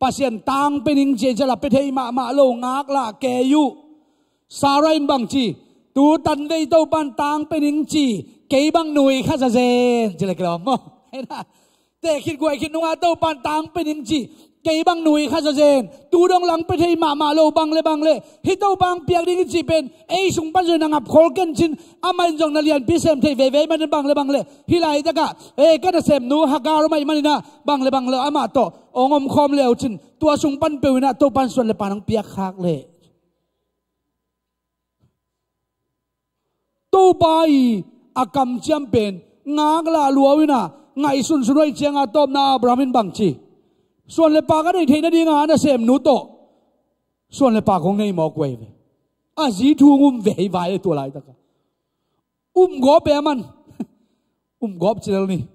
Pasian tang pe ning ci cia la pe thei mahmah lo ngak lah kei uh. Sarah in bang ci, tu tan vei Topan tang pe ning ci, kei bang nui kha zazen, ci le kilawm maw. Te khit guai khit nungah Topan tang pe ning ci, kei bang nui kha zazen, tu dong lang pe thei mahmah lo bang le bang le, hih Topan piak ding i ci pen, ei sung pan zong na ngap khol ken cin, amah in zong na lianpi sem thei veve man bang le bang le, hih laitakah, ei ka nasemnu Hagar amah i manin ah, bang le bang le amah tawh, ong om khawm leu cin, tua sung pan peuh in ah Topan suan le pan ong piak khak le. Topa i a kamciam pen ngak lah luau in a ngaihsunsun uh ahih ciangin a tawpna Abraham in bang ci, suan le pa ka nei theih nadingin a nasemnu tawh suan le pa kong nei mawk uh ahi ve. A zi thu ong um ve hi vai tua laitakah. Um gawp e a man. Um gawp ci lel ni.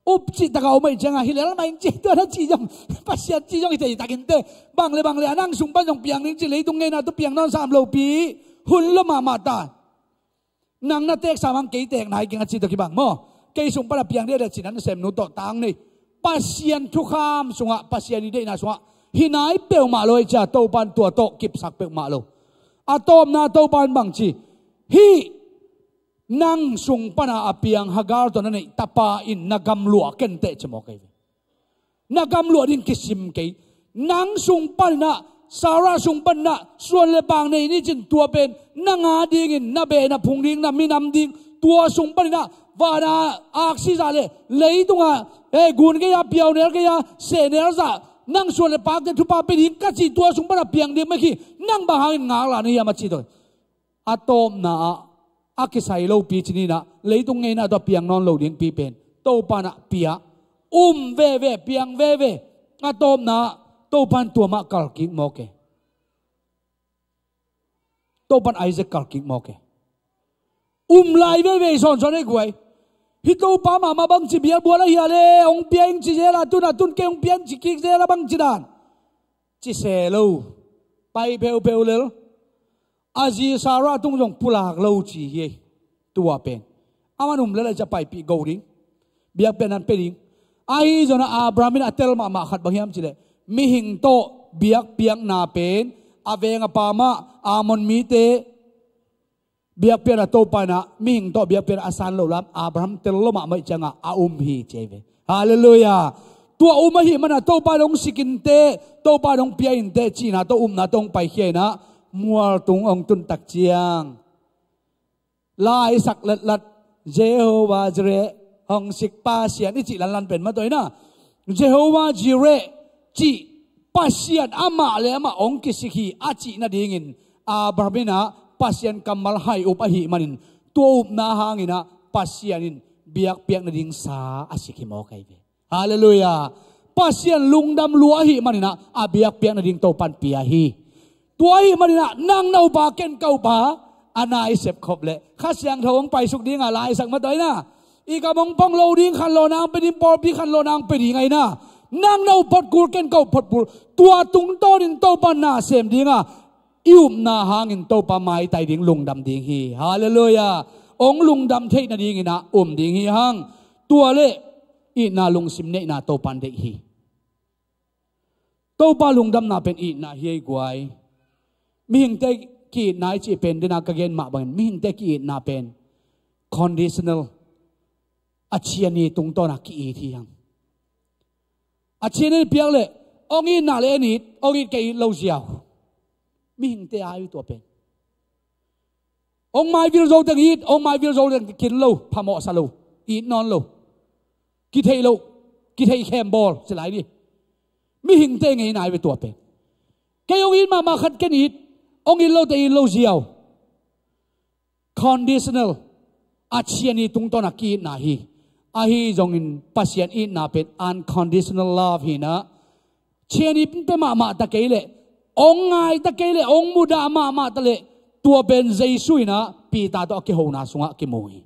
Up cih takah om ahih ciangin hi lel mah ing ci, tua na cih zong, Pasian cih zong hi thei takin te. Bang le bang le a nang sung pan zong piang ning ci, leitung ngeina tawh piang nawn sam lopi. Hun lo mahmah ta. Nang na teek sam hang, kei teekna hi keng a ci tawh kibang maw. Kei sung pan a piang dih a le cin a nasemnu tawh tang nei. Pasian thukham sungah, Pasian i deihna sungah hi nai peuhmah lo ahih ciang Topan tua tawh kipsak peuhmah lo. A tawpna Topa in bang ci? Hih nang sung pana a piang Hagar tawh na neih tapa in na gamluah ken teh ci mawk ahi ve. Na gamluah ding kisim kei. Nang sung paninah, Sarah sung paninah suan le pang nei ni cin, tua pen nang a dingin na beh na phung ding, na minam ding. Tua sung paninah vana aksi zah le leitunga, eh, gun kei a, piaunel kei a, sehnel zah, nang suan le pakte thupha pe ding ka cih tua sung pana piang ding mah khi, nang bang hangin ngaklah na hiam a ci tawh. A tawpna ah a kisai lopi ci ninah, leitung ngeina tawh piang nawn lo dingpi pen Topa nah pia. Um veve, piang veve. A tawpna ah Topa in tua mah kalkik mawk e. Topa in Isaac kalkik mawk e. Um lai veve i sawnsawn ei guai. Hih Topa mahmah bangci biakbual ahi a le, hong pia ing ci zel a, tun a tun kei hong pia ing ci kik zel a, bangci dan ci se lo. Pai pheupheu lel. A zi Sarah tung zong pulak lo ci hi ei. Tua pen aman um lel a, ci a paipih go ding. Biakpiakna pe ding. Ahi zongin Abraham in a tel mahmah khat bang hiam cih leh, mihing tawh biakpiakna pen a veng a pa mah, Ammon mite biakpiakna Topa inah mihing tawh biakpiakna a san loh lam Abraham tel lo mahmah ih ciangah a um hi ci ahi ve. Halleluiah. Tua um ahih manah Topa dong sik inteh, Topa dong pia inteh cihna tawh, upna tawh hong paikhia inah mualtung hong tun tak ciang, laisak letlat, Jehovah Jireh, hong sik Pasian i cih lanlan pen mah tawh inah, Jehovah Jireh cih Pasian amah le amah hong kisik hi a cih nadingin Abraham inah Pasian kammal hai up ahih manin, tua upna hanginah Pasian in biakpiak nading sa a sik hi mawk ahi ve. Halleluiah. Pasian lungdam lua ahih maninah a biakpiak nading Topa in pia hi. Tua ahih maninah nang na upa ken ka upa a na i sepkhop leh Kha Siangtho hong paisuk dingah laisak mah tawh inah, i kam hong pong lo ding khanlawhna hong pe ding, pawlpi khanlawhna hong pe ding a inah, nang na up photkul ken ka up photkul, tua tungtawnin Topa na sem dingah i upna hangin Topa maitai ding, lungdam ding hi. Halleluiah. Hong lungdam theih nadinginah um ding hi hang. Tua le itna, lungsim neihna Topa in deih hi. Topa lungdamna pen itna hi ei guai. Mihingte ki-itna i cih pen dena ka gen mah bangin mihingte ki-itna pen conditional, a ciani tungtawna ki-it hi hang. A ciani piak leh hong itna le en it, hong it kei it lo ziau. Mihingte a hi tua pen. Hong maivil zo teng it, hong maivil zo teng kin lo, phamawhsa lo, it nawn lo. Kitheih lo, kitheih khem bawl ci lai ni. Mihingte ngei nai ve tua pen. Kei hong it mahmah khat ken it, hong it lo teng it lo ziau. Conditional, a ciani tungtawna ki-itna hi. Ahi zongin Pasian itna pen unconditional love hinah, ciani pe mahmah ta kei leh, hong ngai ta kei leh, hong mudah mahmah ta leh, tua pen Jesu inah Peter tawh a kihona sungah kimu hi.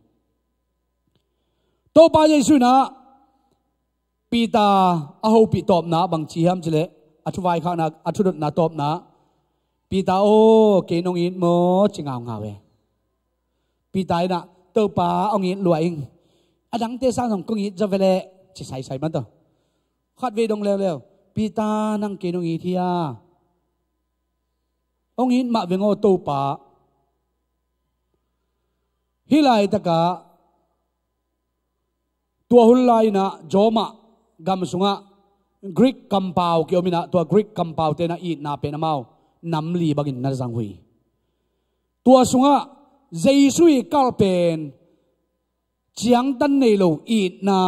Topa Jesu inah Peter a hopih tawpna bang ci hiam cih leh, a thuvaikhakna, a thudotna tawpna, Peter aw, kei nong it maw, ci ngaungau e. Peter inah, Topa, hong it lua ing. A dangte sang zong kong it zaw ve leh, ci saisai man tawh. Khatvei dong leuleu, Peter, nang kei nong it hia? Hong it mah veng aw Topa. Hih laitakah tua hun lai inah Roma gam sungah Greek kampau ki-om inah, tua Greek kampaute inah itna pen amau nam li bangin na zang uh hi. Tua sungah Jesu ii kalh pen ciangtan nei lo itna,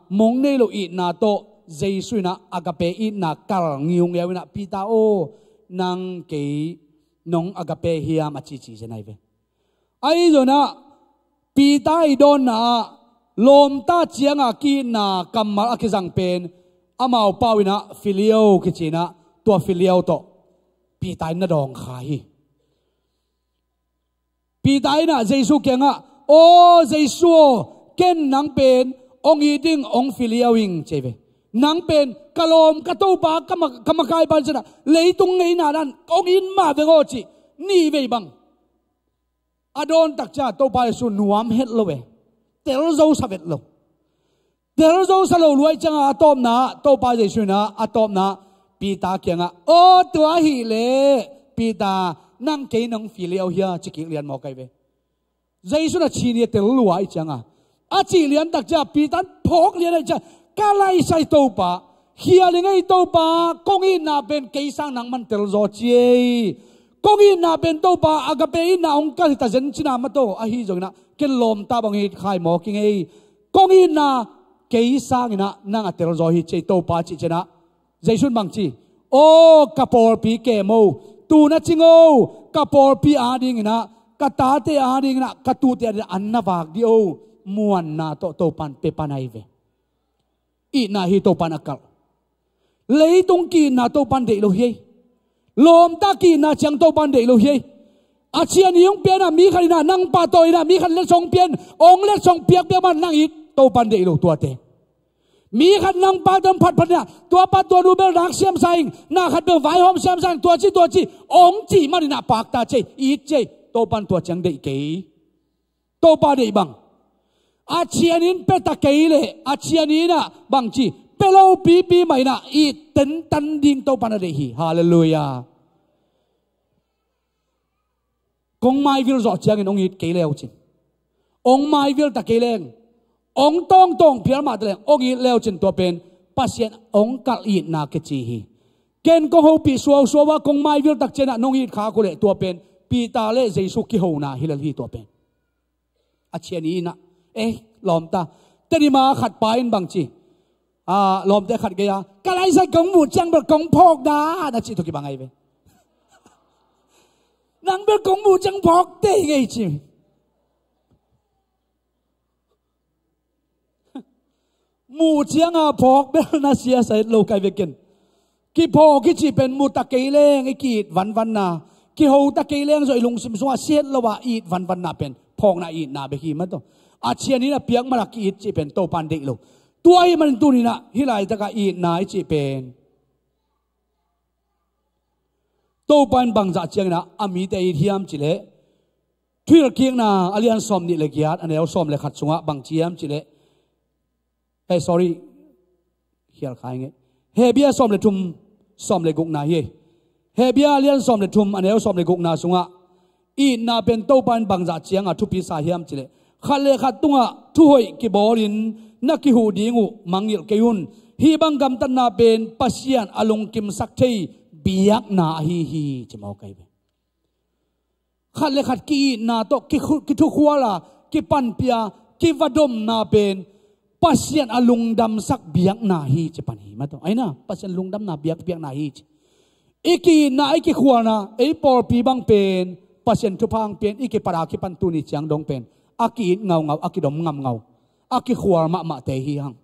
mong nei lo itna tawh Jesu inah agape itna kalh ngiungiau inah, Peter aw, nang kei nong agape hiam, a cici zen ahi ve. Ahi zongin ah Peter ii dawnna ah lawmta cianga ki-itna kammal a kizang pen amau pau inah phileo kici inah, tua phileo tawh Peter in na dawng kha hi. Peter inah Jesu kiangah, aw Jesu aw, ken nang pen hong it ing, hong phileo ing, ci ve. Nang pen ka lawm, ka Topa, ka ma-, ka makaipa, ci inah, leitung ngeina dan hong it mah veng aw, ci nih vei bang a dawn tak ciang Topa Jesu nuam het lo e. Tel zo sa vet lo. Tel zo sa lo luai ciangah a tawpna, Topa Jesu inah a tawpna Peter kiangah, aw tua ahih leh Peter, Nang kei nong feel liau hia, ci kik lian maw kai ve. Jesu na cih ni a tel lua i cianga a cih lian tak cia Peter in phawk lian a i cia, ka laisai Topa, khia ling ei Topa, kong itna pen kei sang nangman tel zaw ci ei. Kong itna pen Topa, agape itna hong kal hi ta zen cina mataw, ahi zongina ken lawmta bang it khai maw kingei. Kong itna kei sangina nang a tel zaw hi ci ei Topa cih cina. Jesu in bang ci? Aw ka pawlpi kemo, tu na cing o, ka pawlpi adingina, ka tate adingina, ka tute adingina an na vak di o. Muanna tawh Topan pepan ai ve. Itna hi Topan a kalh. Leitung ki-itna Topan deih lo hi ei. Lawmta ki-itna ciang Topan deih lo hi ei. A cian i hong piana mi khat ina nang pahtawi ina mi khat letsong pian, ong letsong piakpiak man nang it Topan deih lo tuate. Mi khat nang pahtawi phatphat ina tua pa tua nu bel nak siamsa ing, na khat bel vaihawm siamsa ing, tua ci tua ci ong cih man ina pakta cei, it cei, Topan tua ciang deih kei. Topa deih bang a cianin peta kei le a cianin ah bangci pe lo pipi mah ina it tentan ding Topan a deih hi. Halleluia. Kong maivil zawh ciangin ong it kei leu cin, ong maivil ta kei leng, ong tawngtawng phial mah ta leng ong it leu cin tua pen Pasian ong kalh itna kici hi. Ken kong hopih suausuau a kong maivil tak cianah nong it khak uh leh tua pen Peter le Jesu kihona hi lel hi tua pen. A cian i inah, eh, lawmta, tenima khat pa in bangci, a, lawmte khat gei-a ka laisai kong muh ciang bel kong phawk dan a cih tawh kibang ahi ve. Nang bel kong muh ciang phawk tei ngei ci. Muh cianga phawk bel na sia sa het lo kai vekin. Kiphawk i cih pen mu ta kei leng i ki-it vanvanna, kiho ta kei leng zawh i lungsim sungah sia het lo a it vanvanna pen phawkna itna bek hi mah tawh. A cianin a piak mana ki-it cih pen Topan deih lo. Tua hi manin tuninah hih laitaka itna i cih pen Topa in bangzah cianginah a mite it hiam cileh, Thuhilhkikna a lian sawm nih le giat a neu sawm le khat sungah bangci hiam cileh, eh, sorry, khial khai ngei. Hebia sawm le thum, sawm le gukna hi. Hebia a lian sawm le thum a neu sawm le gukna sungah itna pen Topa in bangzah cianga thupi sa hiam cileh, khat le khat tungah thuhoih kibawlin na kihuh ding uh mangngilh kei un. Hih bang gamtatna pen Pasian a lungkimsak thei biakna ahi hi, ci mawk ahi ve. Khat le khat ki-itna tawh kithukhuala, kipanpia, kivadomna pen Pasian a lungdamsak biakna hi ci pan hi mah tawh. Aina Pasian lungdamna biak, biakna hi ci. I ki-itna, i kikhualna, ei pawlpi bang pen Pasian thupha hang pian i kipata kipan tuni ciang dong pen a ki-it ngaungau, a kidom ngamngau, a kikhual mahmahte hi hang.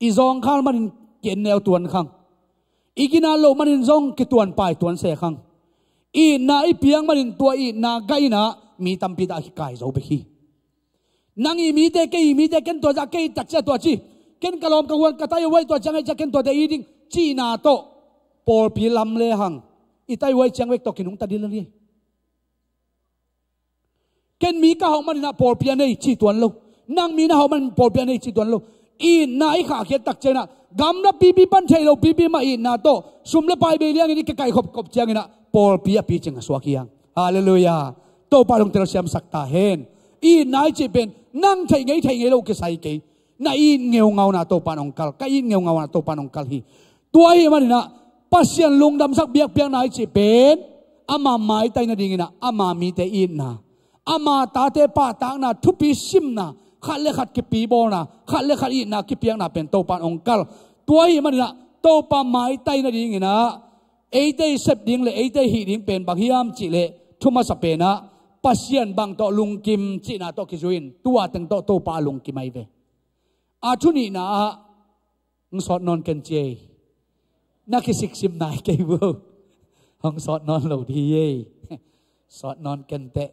I zawngkhal manin ki-enneu tuan khang. I ginat loh manin zong kituanpai tuanse khang. Itna i piak manin tua itna gah inah mi tampi tah a kikai zo bek hi. Nang i mite, kei i mite, ken tua zah kei tak cia tua ci, ken ka lawm ka huan ka taihuai tua ciang ei cia ken tuate i ding cihna tawh pawlpi lam le hang i taihuai ciang bek tawh kinungta dil a li. Ken mi ka hauh maninah pawlpi a nei ci tuan lo. Nang mi na hauh manin pawlpi a nei ci tuan lo. Itna i khahkhiat tak cianginah gamla pipi pan theih lo pipi mah itna tawh sum le pai bei liangin i kikaih khopkhop cianginah pawlpi a picing a suak hiang. Halleluia. Topa lungtel siamsak ta hen. Itna i cih pen nang theih ngei theih ngei lo kisai kei. Na it ngeungauna Topan hong kal, ka it ngeungauna Topan hong kal hi. Tua hi maninah Pasian lungdamsak biakpiakna i cih pen ama maitai nadinginah ama mite itna, ama tate pahtakna, thupi simna, khat le khat kipibawlna, khat le khat itna kipiakna pen Topan hong kal. Tua hi maninah Topa maitai nadinginah eite i sep ding le eite i hih ding pen bang hiam cihleh, thu masa penah Pasian bang tawh lungkim cihna tawh kizui-in tua teng tawh Topa a lungkim ahi ve. A thu nihna ah hong sawt nawn ken ci ei. Na kisiksim nai kei vo. Hong sawt nawn lo di ei. Sawt nawn ken teh.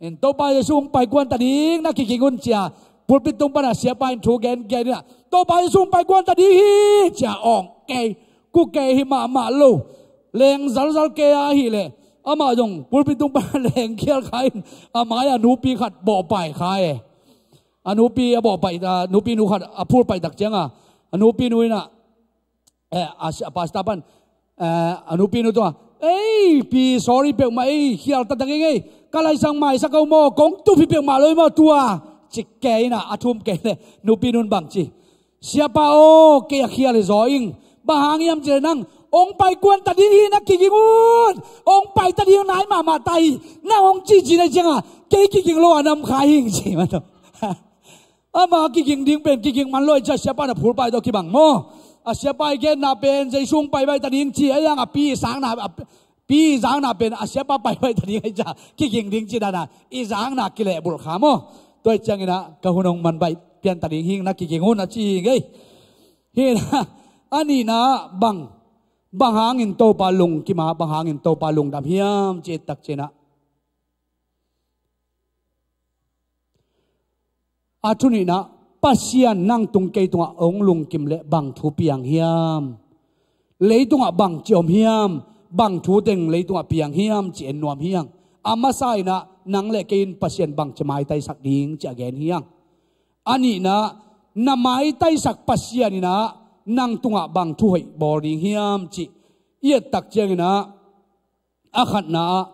In Topa Jesu hong pai kuan ta ding na kiking un cia pulpit tung pana siapa in thu gen gen inah Topa Jesu hong pai kuan ta ding hi cia awng kei, ku kei hi mahmah lo. Leng zalzal kei a hileh amah zong pulpit tung pana leng khial kha in a mai a nupi khat bawhpai kha e. A nupi a bawhpaih, a nupi nu khat a phulpaih tak cianga a nupi nu inah, eh, a, a pastor pan, eh, a nupi nu tungah Ei, pi, sorry peuhmah ei, khial ta dang ing ei. Ka laisang maisak a um aw, kong tup hi peuhmah lo ei maw tua. Cik kei in ah, a thum kei le, nupi nun bang ci. Siapa aw, kei a khial hi zaw ing. Bang hang hiam cih leh nang, hong pai kuan ta ding hi na kiging un. Hong pai ta ding nai mahmah ta hi. Nang hong cihcih na ciangah, kei kiging lo a nam kha ing ci mah tawh. Ama kiging ding pen, kiging man lo ei cia siapa na phulpai tawh kibang maw. A siapa i genna pen, Jesu hong pai bai ta ding ci, a yang a pi i sakna, a pi i zakna pen, a siapa pai bai ta ding ei cia, kiging ding ci dana, i zakna kilehbulh kha maw. Tua i ciangin ah, ka hun hong man baih pian ta ding hing na kiging un a ci hing ei. Hi na, a nihna bang, bang hangin Topa lungkim a, bang hangin Topa lungdam hiam ci et tak ciangin ah. A thu nihna, Pasian nang tung kei tungah hong lungkim leh bang thu piang hiam? Leitungah bang ci om hiam? Bang thu teng leitungah piang hiam ci en nuam hiang. A masa in ah nang le kei in Pasian bang ci maitaisak ding ci a gen hiang. A nihna, na maitaisak Pasian in ah nang tungah bang thu hoih bawl ding hiam ci i et tak ciangin ah, a khatna ah,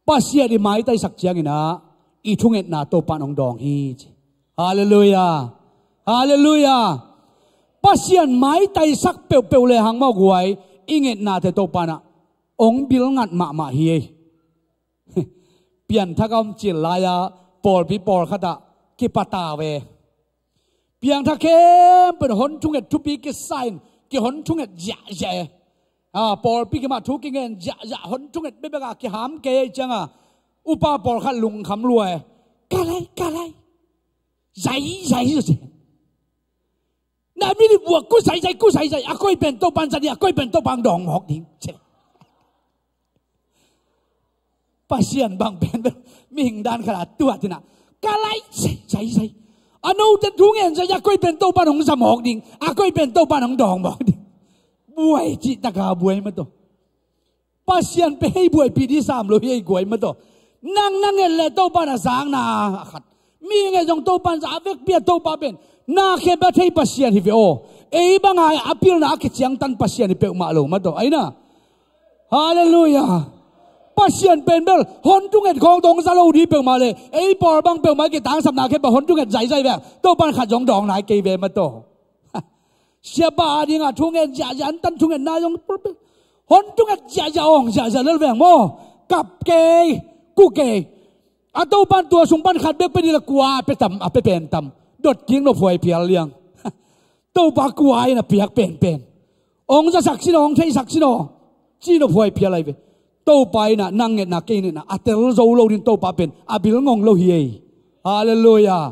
Pasian i maitaisak ciangin ah, i thungetna Topa in hong dawng hi ci. Halleluiah. Halleluiah. Pasian maitaisak peuhpeuh le hang maw guai, i ngetnate Topa in ah hong bilngat mahmah hi ei. Pianthak a om cil lai-a, pawlpi pawlkhat ah kipata ve. Piangthak khempeuh hon thunget thupi kisa in, kihon thunget ziahziah e. A, pawlpi kimah thu kingen ziahziah, hon thunget bekbek a kiham kei ei cianga, upa pawlkhat lungkham lua e. Ka lai, ka lai. Zai, zai, zai. Na mi ni buak ku zai, zai, ku zai, zai. A koi pen Topa in zat ding, a koi pen Topa in dawng mawk ding. Pasian bang pen bel mihing dan khat a tuat in ah, ka lai zai, zai, zai. A note thu ngen zai, a koi pen Topa in hong za mawk ding, a koi pen Topa in hong dawng mawk ding. Buai cih taka buai mah tawh. Pasian pen hei buaipih ding sam lo hi ei guai mah tawh. Nang na nget leh Topa in a zakna a khat. Mi nget zong Topa in za a vekpi a Topa pen. Na khempeuh a thei Pasian hi ve aw. Ei banga a pilna a kiciangtan Pasian hi peuhmah lo mah tawh. Aina. Halleluiah. Pasian pen bel hon thunget khawng dong za lo ding peuhmah le, ei pawl bang peuhmah kitangsapna khempeuh hon thunget zaizai vek. Topa in khat zong dawng nai kei ve mah tawh. Siapa a dingah thunget ziahziah, antan thungetna zong hon thunget ziahziah, awng ziahziah lel vek maw. Kap kei, ku kei. A Topa in tua sung pan khat bek pia ding le kua a pia tam, a pia pen tam. Dot kik nophuai phial liang. Topa kua in a piak penpen. Hong zasak sin aw, hong theisak sin aw. Ci nophuai phial lai ve. Topa in ah nang ngetna kei ngetna a tel zo lo ding Topa pen a bil ngong lo hi ei. Halleluiah.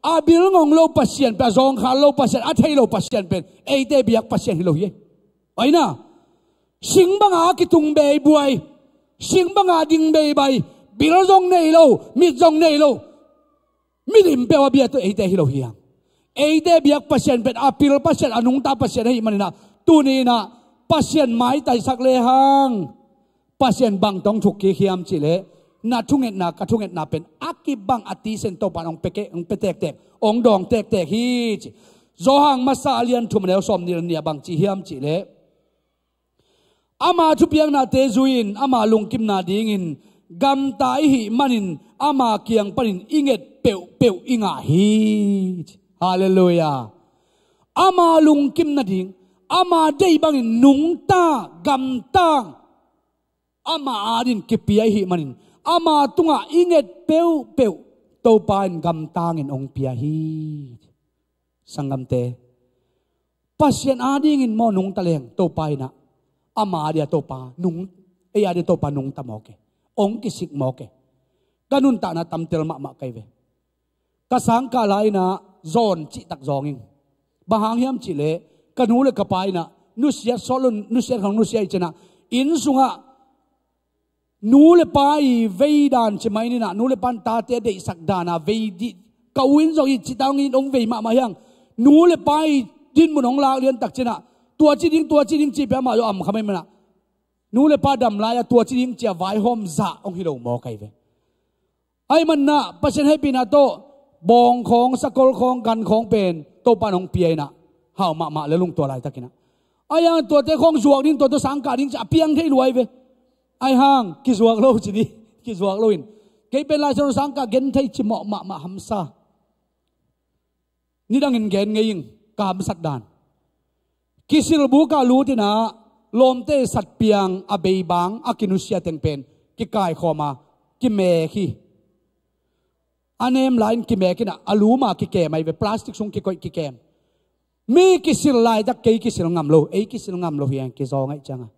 A bil ngong lo Pasian pen, a zawngkhal lo Pasian, a thei lo Pasian pen eite biak Pasian hi lo hi ei. Aina. Sing banga kitung beibuai. Sing banga ding beibai. Bil zong nei lo, mit zong nei lo. Milim peuh a biak tawh eite hi lo hi hang. Eite biak Pasian pen a pil Pasian, a nungta Pasian ahih manin ah, tuni in ah Pasian maitaisak lehang, Pasian bang tawh thuk kik hiam cih leh, na thungetna, ka thungetna pen a kibang a tisen Topa in hong pia kei, hong pia tektek, hong dawng tektek hi ci. Johan masa a lian thum a neu sawmnih le nih ah bang ci hiam cih leh, ama thupiaknate zui-in ama lungkimna dingin gamta i hih manin ama kiang panin i nget peuhpeuh i ngah hi. Halleluiah. Ama lungkim nading, ama deih bangin nungta, gamta, ama adin kipia i hih manin ama tungah i nget peuhpeuh Topa in gamtangin hong pia hi. Sanggamte, Pasian adingin maw nungta leng Topa in ah, ama adia Topa nung, ei adia Topa nungta mawk e, hong kisik mawk e. Ka nuntakna tamtel mahmah kai ve. Ka sangkah lai-in ah zawn cihtak zawng ing. Bang hang hiam cih leh, ka nu le ka pa in ah nusiat sawt lo, nusiat khawng nusiat i cih ciangin ah, inn sungah nu le pa i vei dan ci mai ni in ah, nu le pa in tate deihsak dan a vei dih. Ka u in zong i cih tangin om vei mahmah hi hang. Nu le pa i dinmun hong lak lian tak ciangin ah, tua ci ding, tua ci ding cih peuh amah zong am kha mai manin ah, nu le pa dam lai-a tua ci ding ci-a vaihawm zah hong hi lo mawk kai ve. Ahih manin ah Pasian hehpihna tawh bawng khawng, sakol khawng, gan khawng pen Topa in hong pia in ah, hau mahmah lel ung tua laitakin ah. Ahih hang tuate khawng zuak ding, tuate sangkah ding ci-a piang thei lua hi ve. Ahi hang kizuak lo ci ni, kizuak lo in. Kei pen Lai Siangtho sangkah gen thei cimawh mahmah hamsa. Nidangin gen ngei ing, ka hamsat dan. Kisilbuk ah lut in ah, lawmte satpiang a beibang a kinusia teng pen kikaikhawm a, kimek hi. A nem lai-in kimek in ah, a lum a kikem ahi ve, plastic sung kikoih kikem. Mi kisil laitak kei kisil ngam lo, ei kisil ngam lo hi hang, kizawng ahih ciangah.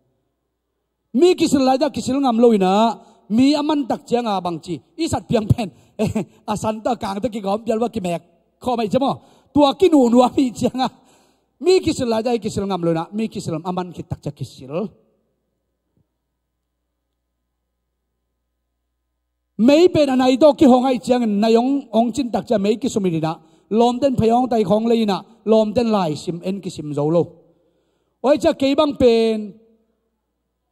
Mi kisil laitak kisil ngam lo in ah, mi a man tak ciangah bangci, i satpiang pen a san tawh a kang tawh kigawm pial va kimek khawm ahih ciang maw. Tua kinuhnuam ahih ciangah, mi kisil laitak kisil ngam lo in ah, mi kisil a man khit tak ciang kisil. Mei pen a nai tawh kihong ahih ciangin nai hong, hong cin tak ciang mei kisum in ah, lawmten phei hong tai khawng lei in ah, lawmten laisim en kisim zo lo. Oi, ciang kei bang pen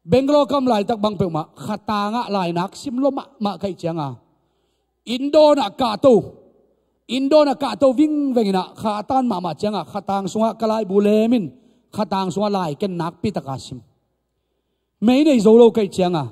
Bangalore ka om laitak bang peuhmah khatang ah lainak sim lua mahmah ka hih ciangah, inn dawn ah kahto, inn dawn ah kahto vingveng in ah, kha a tan mahmah ciangah khatang sungah ka laibu lem in, khatang sungah lai ken nakpi taka sim. Mei nei zo lo ka hih ciangah,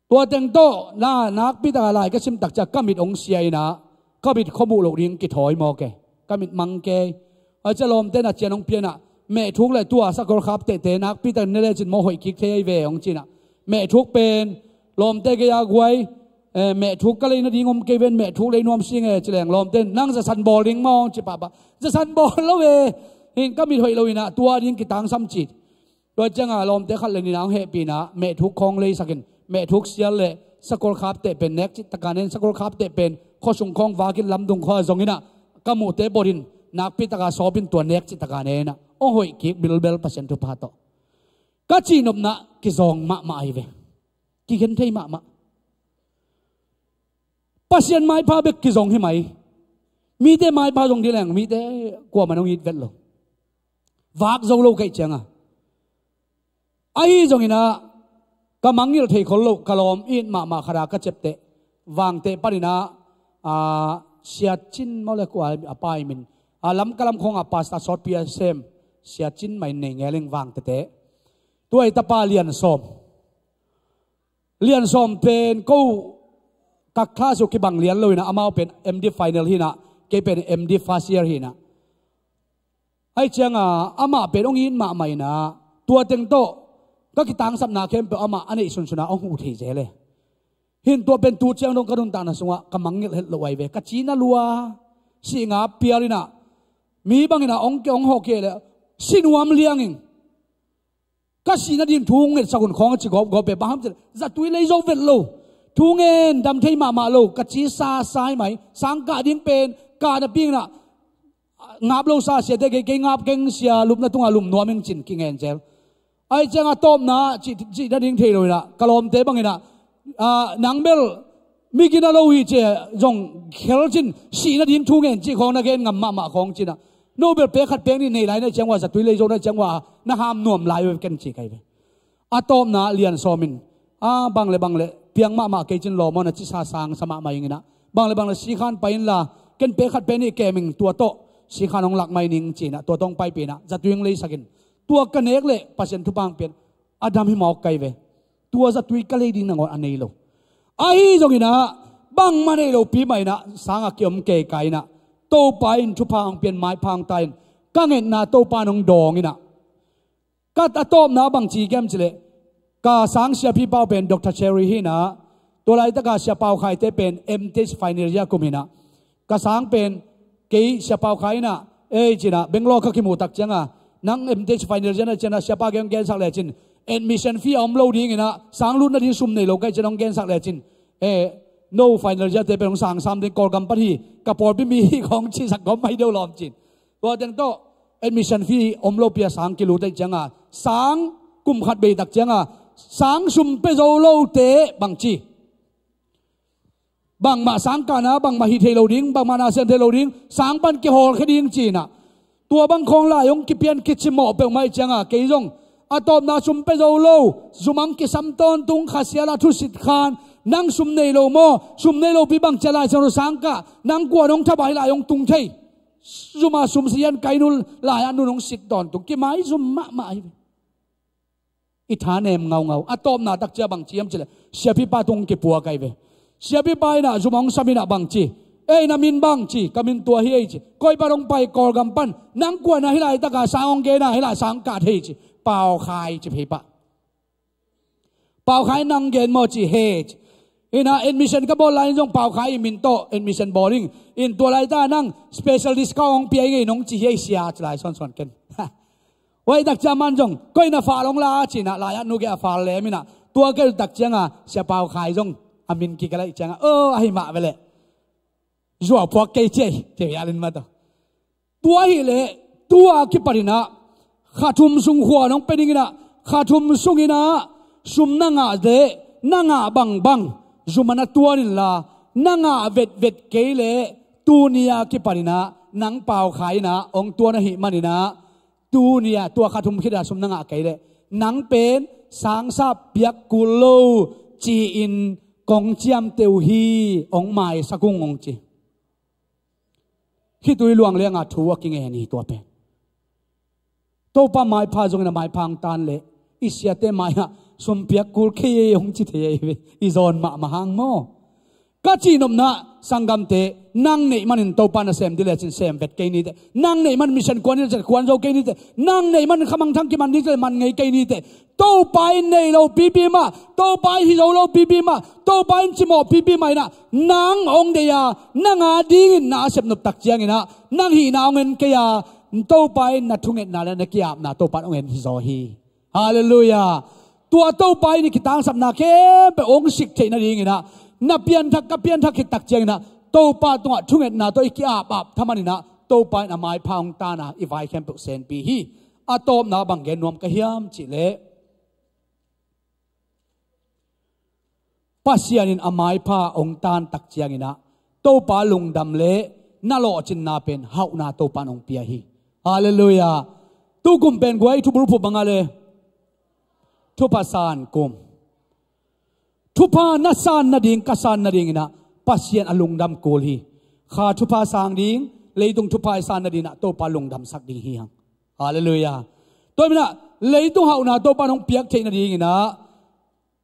tua teng tawh na nakpi taka lai ka sim tak ciang ka mit hong sia in ah, ka mit khua muh loh ding kithawi mawk e. Ka mit mang kei. Oi, ciang lawmten a cian hong pia in ah, mehthuk le tua sakol khap tehte nakpi takin ne lecin maw hoih kik thei ahi ve hong ci in ah, mehthuk pen lawmte gei a guai, eh, mehthuk ka lei nading om kei ven, mehthuk lei nuam sing e ci leng, lawmten nang zasan bawl ding maw hong ci pahpah. Zasan bawl lo ve. Hih ka mit hoih lo in ah, tua ding kitangsam ci. Tua ciangah lawmte khat le nih in ah hong hehpih in ah, mehthuk khawng leisak in, mehthuk sial le sakol khap teh pen nek cih taka ne in, sakol khap teh pen khuasung khawng vak in, lamdung khua zong in ah, ka muhte bot in, nakpi taka sawp in, tua nek cih taka ne in ah, hong hoih kik bilbel Pasian thupha tawh. Ka cihnopna kizawng mahmah ahi ve. Kigen thei mahmah. Pasian maipha bek kizong hi mai. Mite maipha zong ding leng, mite kuamah in hong it vet lo. Vak zo lo ka hih ciangah. Ahi zongin ah, ka mangngilh thei khol loh, ka lawm it mahmah khat a ka ciapteh, Vangteh panin ah, ah, Sia Cin maw le kua a pa i min, ah, Lamka lam khawngah pastor sawtpi a sem, Sia Cin mah in nei ngel ing, Vangteh teh. Tua i tapa Lian Sawm. Lian Sawm pen ko ka class uh kibang lian lo in ah, amau pen M.Div final hi in ah, kei pen M.Div first year hi in ah. Ahih ciangah amah pen hong it mahmah in ah, tua teng tawh ka kitangsapna khempeuh amah a neih sunsun ah hong huh thei zel e. Hih tua pen tu ciang dong ka nuntakna sungah ka mangngilh het loh ahi ve. Ka cina lua, sih ngap pial in ah, mi bangin ah hong ke hong hawh kei leh si nuam liang ing. Ka sih nading thu hong ngetsak un khawng a ci gawpgawp e, bang hang hiam cih leh zatui lei zo vet lo. Thu ngen dam thei mahmah lo, ka ci sasa hi mai. Sang kah ding pen kah napi in ah, ngap lo sa, siate kei, kei ngap keng, sia lupna tungah lup nuam ing ci-in kingen zel. Ahih ciangah a tawpna cih, cih nading thei lo in ah, ka lawmte bangin ah, ah, nang bel mi gina lo hi ci-a zong khel cin, sih nading thu ngen cih khawng na gen ngam mahmah khawng ci-in ah, no bel pek khat pek nih nei lai na hih ciang ua, zatui lei zo na hih ciang ua, na ham nuam lai uh ken ci ka hi ve. A tawpna Lian Sawm in, a bang le bang le piang mahmah kei cin lawm aw, na ci sa sang sa mahmah ing in ah, bang le bang le sikhan pai inla, ken pek khat pek nih kem ing, tua tawh sikhan hong lak mai ning ci-in ah, tua tawh hong paipih in ah, zatui hong leisak in, tua ka nek leh Pasian thupha hong pia in, a dam hi mawk ka hi ve. Tua zatui ka lei ding nangawn a nei lo. Ahi zongin ah, bangmah nei lopi mah in ah, sang a kiom kei ka in ah, Topa in thupha hong pia in, maipha hong tai in, ka ngetna Topa in hong dawng in ah. Ka a tawpna bang ci kem cih leh, ka sang siapipa uh pen Doctor Cherry hi in ah, tua laitaka Sia Pau Khaite pen M.Th final year kum hi in ah. Ka sang pen, kei Sia Pau Khai in ah, ei ci-in ah, Bangalore ka kimuh tak ciangah, nang M.Th final year na hih ciangah, siapa gei hong gensak lecin, admission fee a om lo ding in ah, sang lut nading sum nei lo ka hih ciangah hong gensak lecin, eh, no final year te pen hong sang sam ding, Kawlgam pan hi, ka pawlpi mi hi khawng cisak gawp mai deuh lawm ci-in. Tua teng tawh, admission fee om lopi a sang kilut ahih ciangah, sang kum khat bei tak ciangah, sang sum pia zo lote bang ci. Bangmah sang kahna, bangmah hih thei lo ding, bangmah na sem thei lo ding, sang pan kihawlkhia ding ci-in ah. Tua bang khawng lai hong kipia in kicimawh peuhmah ahih ciangah, kei zong a tawpna sum pia zo lo, zumang kisam tawntung, Kha Sial ah thusit khan, nang sum nei lo maw, sum nei lopi bang ci-a Lai Siangtho sang kah, nang kua in hong thabai lai hong tung thei. Zuma sum sian kai nul lai-ah nun hong sit tawntung, kimaizum mahmah hi. I thanem ngaungau. A tawpna takcia bang ci hiam cileh, siapipa tung kipuak ahi ve. Siapipa inah zum hong sam inah bang ci, "Ei, na min bang?" ci. "Ka min tua hi ei," ci. "Koi pan hong pai?" "Kawlgam pan." "Nang kua na?" "Hih laitaka sang hong gen a, hih lai sang ka thei," ci. "Pau Khai," ci phei pah. "Pau Khai nang gen maw?" ci. "He," ci. "Inah admission ka bawl lai-in zong Pau Khai i min tawh admission bawl ing. In tua laita nang special discount hong pia ing ei nong ci hi ei sia," ci lai suansuan ken. Huai takcia man zong, "Koi na fal hong la?" ci inah lai-ah nu gei a fal lem inah tua kei takcianga Sia Pau Khai zong a min kikalaih cianga, "Oh, ahi mah veleh. Zuau puak kei ci ei," ci a lin mah tawh. Tua hileh, tua kipan inah kha thum sung khua nong pe ding inah, kha thum sung inah sum na ngah leh, na ngah bangbang zum a na tuan inla, na ngah vetvet kei leh, tuni a kipan inah nang Pau Khai inah hong tuan ahih man inah, tuni a tua kha thum khit a sum na ngah kei leh, nang pen sangsap piak kul lo ci-in kong ciamteh uh hi, hong maisak ung, hong ci. Khitui luang lianga thu a kingen hi tua pen. Topa maipha zongin a maipha hong tan leh, i siate mai-ah sum piak kul kei ei hong ci thei ei ve. I zawn mahmah hang maw? Ka cihnopna, sanggamte, nang neih manin Topa nasem ding lecin sem vet kei niteh. Nang neih man mission kuan ding lecin kuan zo kei niteh. Nang neih man khamangthang kiman ding lecin man ngei kei niteh. Topa in nei lo pipi mah, Topa in hi zo lo pipi mah, Topa in cimawh pipi mah inah, nang hong deih a, nang a dingin na a sepnop takciang inah, nang hihna hong en kei a, Topa in na thungetna le na ki-apna Topa in hong en hi zaw hi. Halleluiah. Tua Topa in i kitangsapna khempeuh hong sik theih nading inah, na pianthak, ka pianthak khit takciang inah, Topa tungah thungetna tawh i ki-apap thaman inah, Topa in a maipha hong tan a, i vai khempeuh senpi hi. A tawpna bang gen nuam ka hiam cihleh, Pasian in a maipha hong tan takciang inah, Topa lungdam le na lawhcinna pen hauhna Topa in hong pia hi. Halleluiah. Tukum pen guai thubulphuh banga le thupha san kum. Thupha na san nading, ka san nading inah, Pasian a lungdam kul hi. Kha thupha sang ding, leitung thupha i san nading inah, Topa lungdamsak ding hi hang. Halleluiah. Tua hi inah, leitung hauhna Topa in hong piak theih nading inah,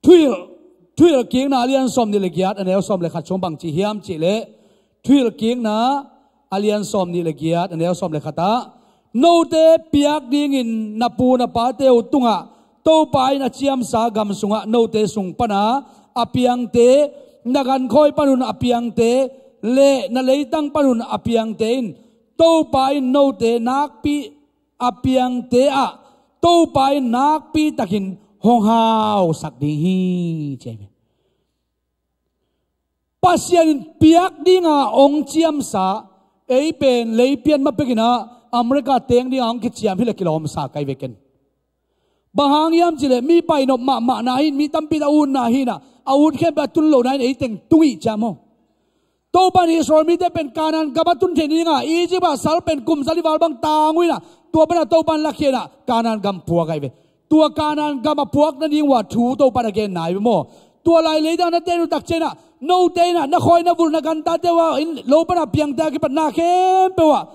Thuhilh, Thuhilhkikna a lian sawm nih le giat, a neu sawm le khat sung bang ci hiam cihleh, Thuhilhkikna a lian sawm nih le giat, a neu sawm le khat ah, note piak dingin na pu na pate uh tungah Topa in a ciamsa gam sungah note sung pana a piangte, na gankhoi panun a piangte le na leitang panun a piangte in Topa in note nakpi a piangte ah Topa in nakpi takin hong hausak ding hi, ci hi. Pasian in piak dinga hong ciamsa, ei pen leipian ma pekin ah America teng dinga hong kiciam hileh kilawmsa kai veken. Bang hang hiam cihleh mi painop mahmahna hi in, mi tampi a utna hi inah, a ut khempeuh a tun lohna in ei teng tung ih ciam maw? Topa in Israel mite pen Kanaan gam a tun theih nadinga Egypt ah sal pen kum zali val bang tang uh inah, tua pana Topa in lakhia inah Kanaan gam puak ahi ve. Tua Kanaan gam a puak nading uh a thu Topa in a genna ahi ve maw? Tua lai leitang na ten uh takciang inah, note inah na khoi na vulh na gantate uh a, lo pana piangte a kipat na khempeuh ah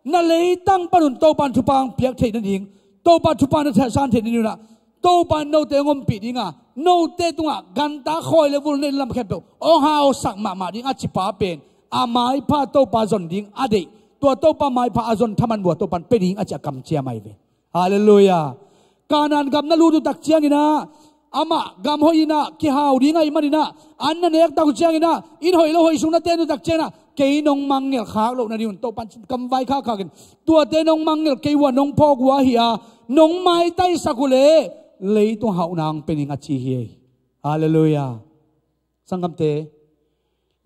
na leitang panun Topa in thupha hong piak theih nading, Topa thupha na san theih nading un ah, Topa in note hong ompih dinga, note tungah ganta khoi le vul nei lam khempeuh hong hausak mahmah ding a cipa pen, a maipha Topa zon ding a deih, tua Topa maipha a zon thaman bua Topa in pia ding a ci a kamciam ahi ve. Halleluiah. Kanaan gam na lut uh takciang inah, amah gam hoih inah kihau ding ahih man inah, an na nek tak uh ciang inah, inn hoih lo hoih sung na ten uh takciang inah, kei nong mangngilh khak loh nading un Topa in kam vaikhak khakin, tuate nong mangngilh kei uh a nong phawk uh ahi a, nong maitaisak uh leh leitung hauhna hong pia ning a ci hi. Halleluiah. Sanggamte,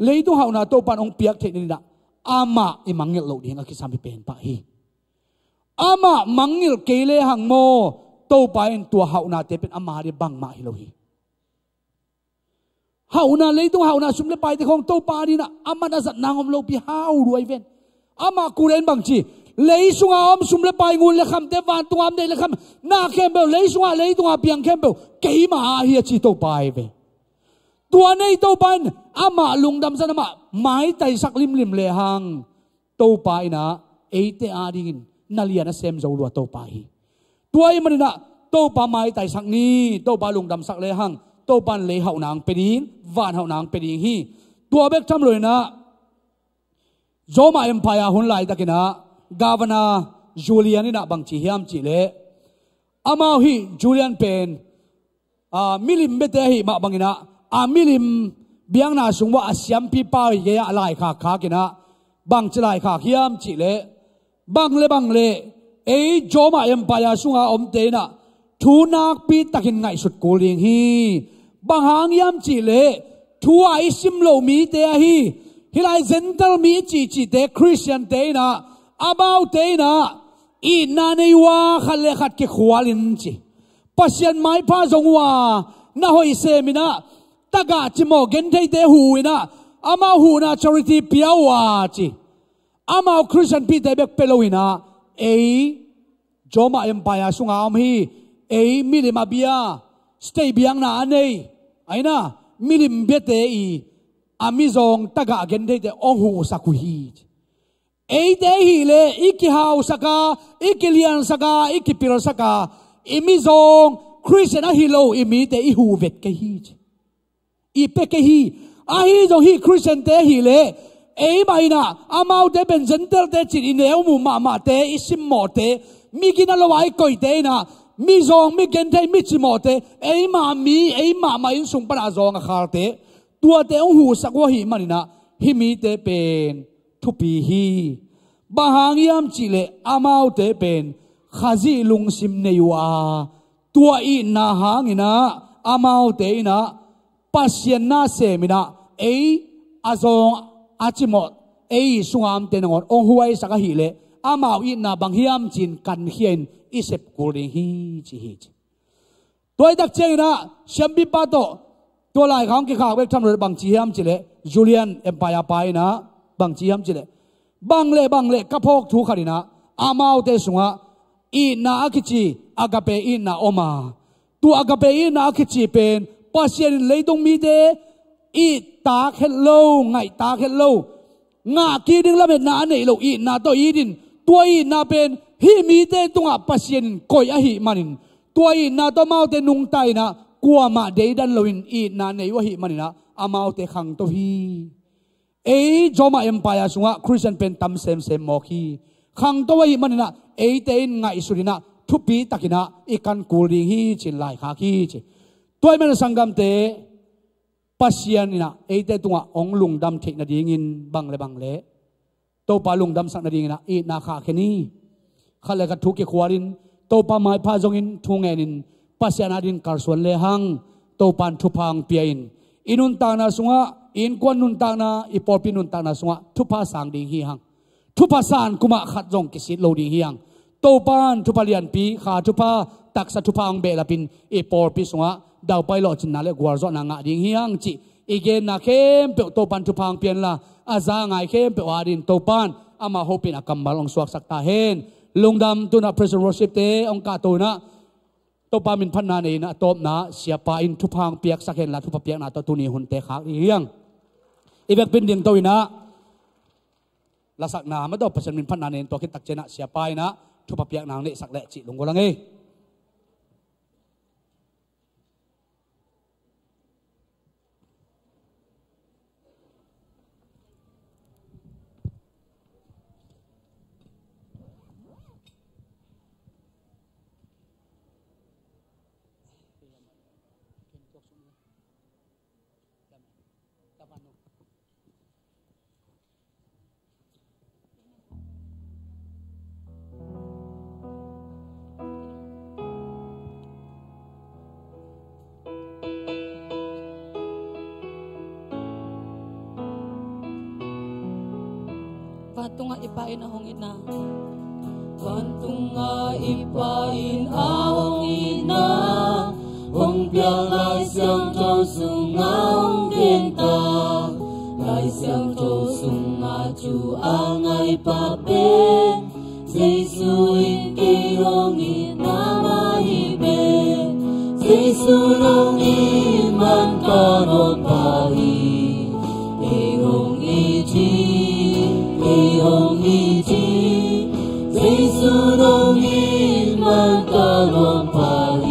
leitung hauhna Topa in hong piak theih nading inah, amah i mangngilh loh ding a kisam hi pen pah hi. Amah mangngilh kei lehang maw, Topa in tua hauhnate pen ama ding bangmah hi lo hi. Hauhna, leitung hauhna sum le paite khawng Topa ding inah a man a zat nang om lopi hau lua hi ven. Amah kule in bang ci, lei sunga om sum le pai, ngun le khamte, vantunga om deih le kham, na khempeuh, lei sunga leitunga piang khempeuh keima a hi a ci Topa hi ve. Tua nei Topa in amah lungdam zan amah maitaisak limlim lehang, Topa inah eite adingin na lian a sem zo lua Topa hi. Tua ahih man inah Topa maitaisak ni, Topa lungdamsak lehang Topa in lei hauh nang pia ding, van hauh nang pia ding hi. Tua bek tham loinah Roma Empire hun laitakinah Governor Julian inah bangci hiam cihleh, amau hih Julian pen, aa, milim biate ahi mah banginah, a milim biakna sung uah a siampipa hi kei ah laikhak khakinah, bangci laikhak hiam cihleh, bang le bang le ei Roma Empire sunga omte inah thu nakpi takin ngaihsut kul ding hi. Bang hang hiam cihleh, thu a i sim lo mite ahi, hih lai Gentile mi i cihcihte, Khristiante inah, amaute inah itna nei uh a khat le khat kikhualin ci, Pasian maipha zong uh a na hoih seminah, tagah cimawh gentheite huh inah, amau huhna charity pia uh a ci, amau Khristian pite bek pia lo inah, ei Roma Empire sunga om hi, ei milim a bia, state biakna a nei, a inah milim biate i a mizawng tagah gentheite hong huhsak uh hi. Eite ahihleh i kihausak a, i kiliansak a, i kipilsak a, i mizawng Khristian ahi lo i mite i huh vet kei hi ci, i pia kei hi. Ahi zong hih Khristiante ahihleh eimah inah amaute pen Gentile-te cin i neu mu mahmahte, i simmawhte, mi gina lo a i koihte inah, mizawng, mi genthei, mi cimawhte, eimah mi, eimahmah innsung panah zawng a khalte, tuate hong huhsak uh ahih maninah hih mite pen thupi hi. Bang hang hiam cihleh amaute pen Khazih lungsim nei uh a, tua itna hanginah amaute inah Pasian na seminah ei a zawng a cimawh ei sunga omte nangawn hong huaisak ahihleh, amau itna bang hiam ci-in kankhia-in i sep kul ding hi ci hi ci. Tua i tak cianginah siampipa tawh tua laikhak hong kikhak bek tham lo bangci hiam cihleh, Julian Empire pa inah bangci hiam cihleh, bang le bang le ka phawk thu khat inah, amaute sungah itna a kici agape itna om a, tua agape itna a kici pen Pasian in leitung mite ittak het lo, ngaihtak het lo, ngah kik ding lametna a neih loh itna tawh it in, tua itna pen hih mite tungah Pasian in koih ahih manin, tua itna tawh amaute nungta inah kuamah deidan loin itna nei uh ahih maninah amaute khangto hi. Ei Roma Empire sungah Khristian pen tam semsem mawk hi. Khangto ahih maninah eite in ngaihsut inah thupi takinah i kan kul ding hi ci-in laikhak hi ci. Tua ahih manin sanggamte, Pasian inah eite tungah hong lungdam theih nadingin bang le bang le Topa lungdamsak nadinginah itna khahkhia ni. Khat le khat thu kikhualin, Topa maipha zongin thu ngenin, Pasian adingin kalsuan lehang Topa in thupha hong pia in, i nuntakna sungah, i innkuan nuntakna, i pawlpi nuntakna sungah thupha sang ding hi hang. Thupha san kumah khat zong kisit lo ding hi hang. Topa in thupha lianpi, kha thupha, taksa thupha hong behlapin i pawlpi sungah daupai lawhcinna le gualzawhna ngah ding hi hang cih i genna khempeuh Topa in thupha hong pia inla, a za a ngai khempeuh adingin Topa in amah hopihna kammal hong suaksak ta hen. Lungdam. Tunah praise and worship-te hong kahto inah Topa minphatna nei inah a tawpna siapa in thupha hong piaksak henla, thupha piakna tawh tuni hunte khak ding hi hang. I vekpi-in dingto inah lasakna mah tawh Pasian minphatna nei in, tua khit tak cianah siapa inah thupha piakna hong neihsak leh cih lunggulh hang ei. Vantungah i Pa in a hong itna. Vantungah i Pa in a hong itna hong piak Lai Siangtho sungah hong gen ta. Lai Siangtho sungah thu a ngaihpa pen Jesu in kei hong itna mah hi pen. Jesu in hong it man ka lawmpa hi. Kei hong it hi, kei hong it hi. Jesu in hong it man ka lawmpa hi.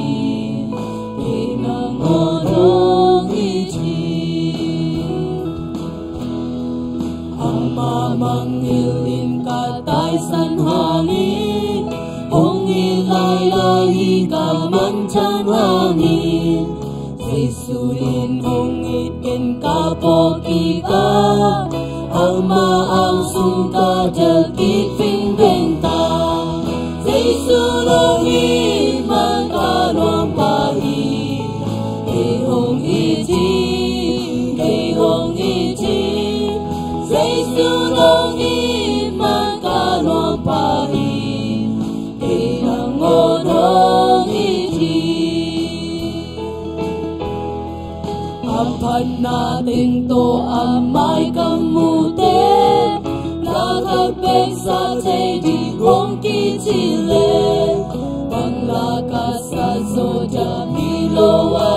Mah mangngilh in ka taisan hangin, hong it lailai hi ka mangthang hangin, Jesu in hong it ken ka phawk kik a, amah ang sung ka delh kik vingveng ta. Jesu nong it man ka nuampa hi, kei hong it hi, kei hong it hi. Jesu nong it man ka nuampa hi, kei nangawn hong it hi. A phatna teng tawh a mai ka muhte, la khat bek sa thei ding hong kici leh, bang la ka sa zaw diam hi lo a,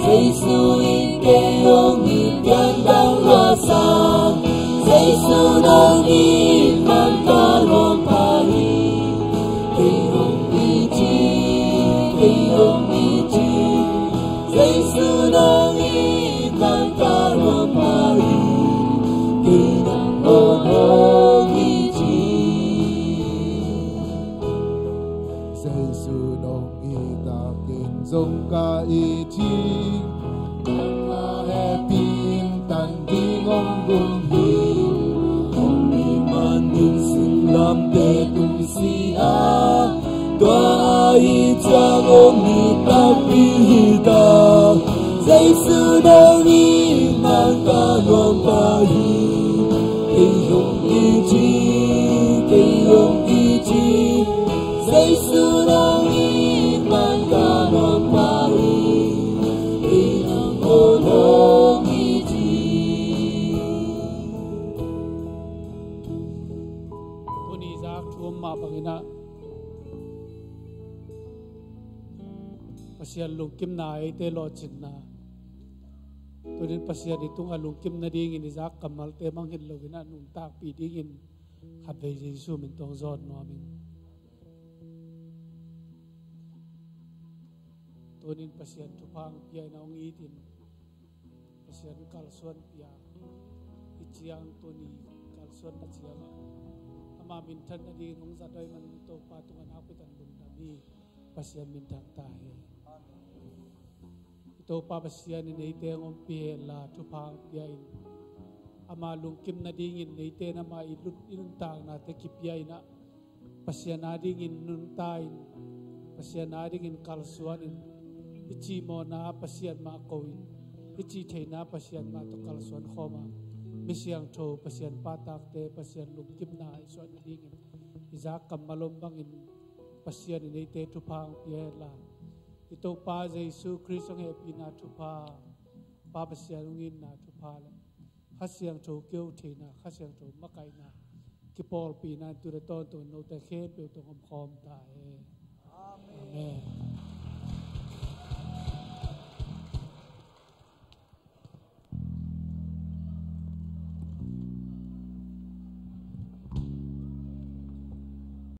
Jesu in kei hong it pian dang la sa. Jesu nong it man ka nuampa hi, kei hong it hi, kei hong it hi. Jesu nong it man ka nuampa hi, kei nangawn hong it hi. Jesu nong it a, ken zong ka it hi. Ka hehpih in tan ding hong dong hi. Hong it manin singlamteh tung si a, tua a it ciang hong it takpi hi ta. Jesu nong it man ka nuampa hi, kei hong it hi, kei hong it hi. Jesu nong it man ka nuampa hi, kei nangawn hong it hi. Tuni zak thu om mah bangin ah, Pasian lungkimna, eite lawhcinna. Tunin Pasian i tungah lungkim nadingin i zak kammalte mangngilh loin ah nuntakpih dingin khatvei Jesu min tawh hong zawn nuam ing. Tunin Pasian thupha hong pia in, hong itin, Pasian kalsuan pia. Hih ciang tuni kalsuanna ciangah ama minthan nadingin hong zat ahih manin Topa tungah nakpi takin lungdam hi. Pasian minthang ta hen. I Topa Pasian in eite hong ompih henla, thupha hong pia in, ama lungkim nadingin eite in ama i lut i nuntaknate kipia in ah, Pasian adingin nungta in, Pasian adingin kalsuan in, i cihmawhna Pasian mah ko in, i cih theihna Pasian mah tawh kalsuan khawm a, mi siangtho, Pasian pahtakte, Pasian lungkimna i suah nadingin i zak kammal om bangin Pasian in eite thupha hong pia henla, i Topa Jesu Khrist hong hehpihna thupha, Pa Pasian hong itna thupha le Kha Siangtho kiho theihna, Kha Siangtho makaihna, kipawlpihna in tuni tawntung note khempeuh tawh hong omkhawm ta hen. Amen.